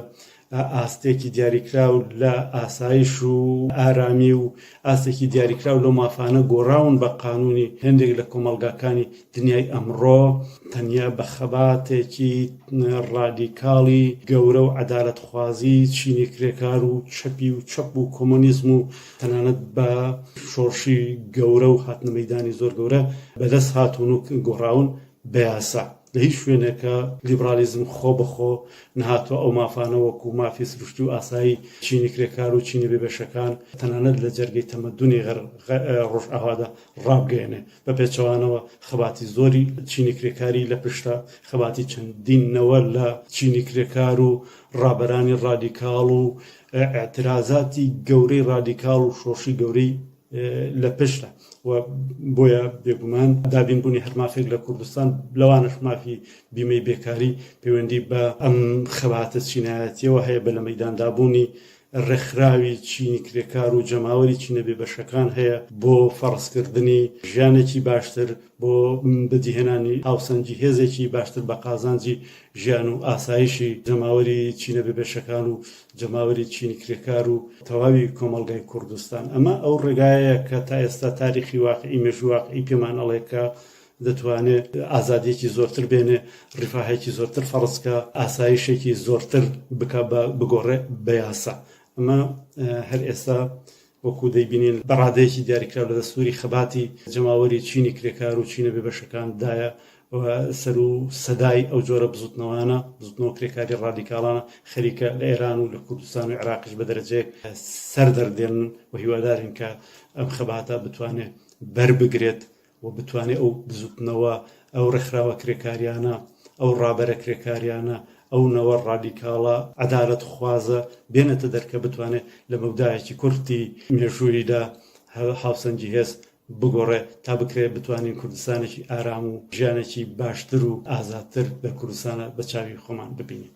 ئاستێکی دیاریکراو لە ئاسایش و ئارامی و ئاستێکی دیاریکراو لەو مافانە گۆڕاون بە قانوونی هێندێک لە کۆمەڵگاکانی دنیای ئەمڕۆ تەنیا بە خەباتێکی ڕادیکاڵی گەورە و عەدالەتخوازی چینی کرێکار و چەپی و چەپ و کۆمۆنیزم و تەنانەت بە شۆڕشی گەورە و هاتنە مەیدانی زۆر گەورە بەدەست هاتوون و گۆڕاون بە یاسا. لە هیچ شوێنێکا لیبڕالیزم خۆ بە خۆ نەهاتووە ئەو مافانە وەکوو مافی سروشتی و ئاسایی چینی کرێکار و چینە بێبەشەکان تەنانەت لە جەرگەی تەمەدونی ڕۆژئاوادا ڕابگەیەنێ. بە پێچەوانەوە خەباتی زۆری چینی کرێکاری لە پشتە، خەباتی چەندین نەوە لە چینی کرێکار و ڕابەرانی ڕادیکاڵ و ئیعترازاتی گەورەی ڕادیکاڵ و شۆڕشی گەورەی لە پشتە و بۆیە بێگومان دابینبوونی هەر مافێک لە کوردستان لەوانەش مافی بیمەی بێکاری پەیوەندی بە ئەم خەباتە چینایەتیەوە هەیە بە لە مەیداندابوونی ڕێکخراوی چینی کرێکار و جەماوەری چینە بێبەشەکان هەیە بۆ فەڕزکردنی ژیانێکی باشتر بۆ بەدیهێنانی هاوسەنگی هێزێکی باشتر بە قازانجی ژیان و ئاسایشی جەماوەری چینە بێبەشەکان و جەماوەری چینی کرێکار و تەواوی کۆمەڵگای کوردستان. ئەمە ئەو ڕێگایەیە کە تا ئێستا تاریخی واقعی، مێژووی واقعی پێمان ئەڵێ کە دەتوانێ ئازادییەکی زۆرتر بێنێ، ڕیفاهێکی زۆرتر فەڕز کا، ئاسایشێکی زۆرتر بکا بە بگۆڕێ بە یاسا. ئەمە هەر ئێستا وەکو دەیبینین بە ڕادەیەکی دیاریکراو لە دەستووری خەباتی جەماوەری چینی کرێکار و چینە بێبەشەکان دایە و سەر و سەدای ئەو جۆرە بزوتنەوانە، بزوتنەوە کرێکاری ڕادیکاڵانە خەریکە لە ئێران و لە کوردستان و عێراقیش بە دەرەجەیەک سەر دەردێنن و هیوادارین کە ئەم خەباتە بتوانێ بەر بگرێت و بتوانێ ئەو بزوتنەوە، ئەو ڕێکخراوە کرێکاریانە، ئەو ڕابەرە کرێکاریانە، ئەو نەوە ڕادیکاڵە عەدالەتخوازە بێنێتە دەر کە بتوانێ لە مەودایەکی کورتی مێژووییدا هاوسەنگی هێز بگۆڕێ تا بکرێ بتوانین کوردستانێکی ئارام و ژیانێکی باشتر و ئازادتر لە کوردستانە بە چاوی خۆمان ببینین.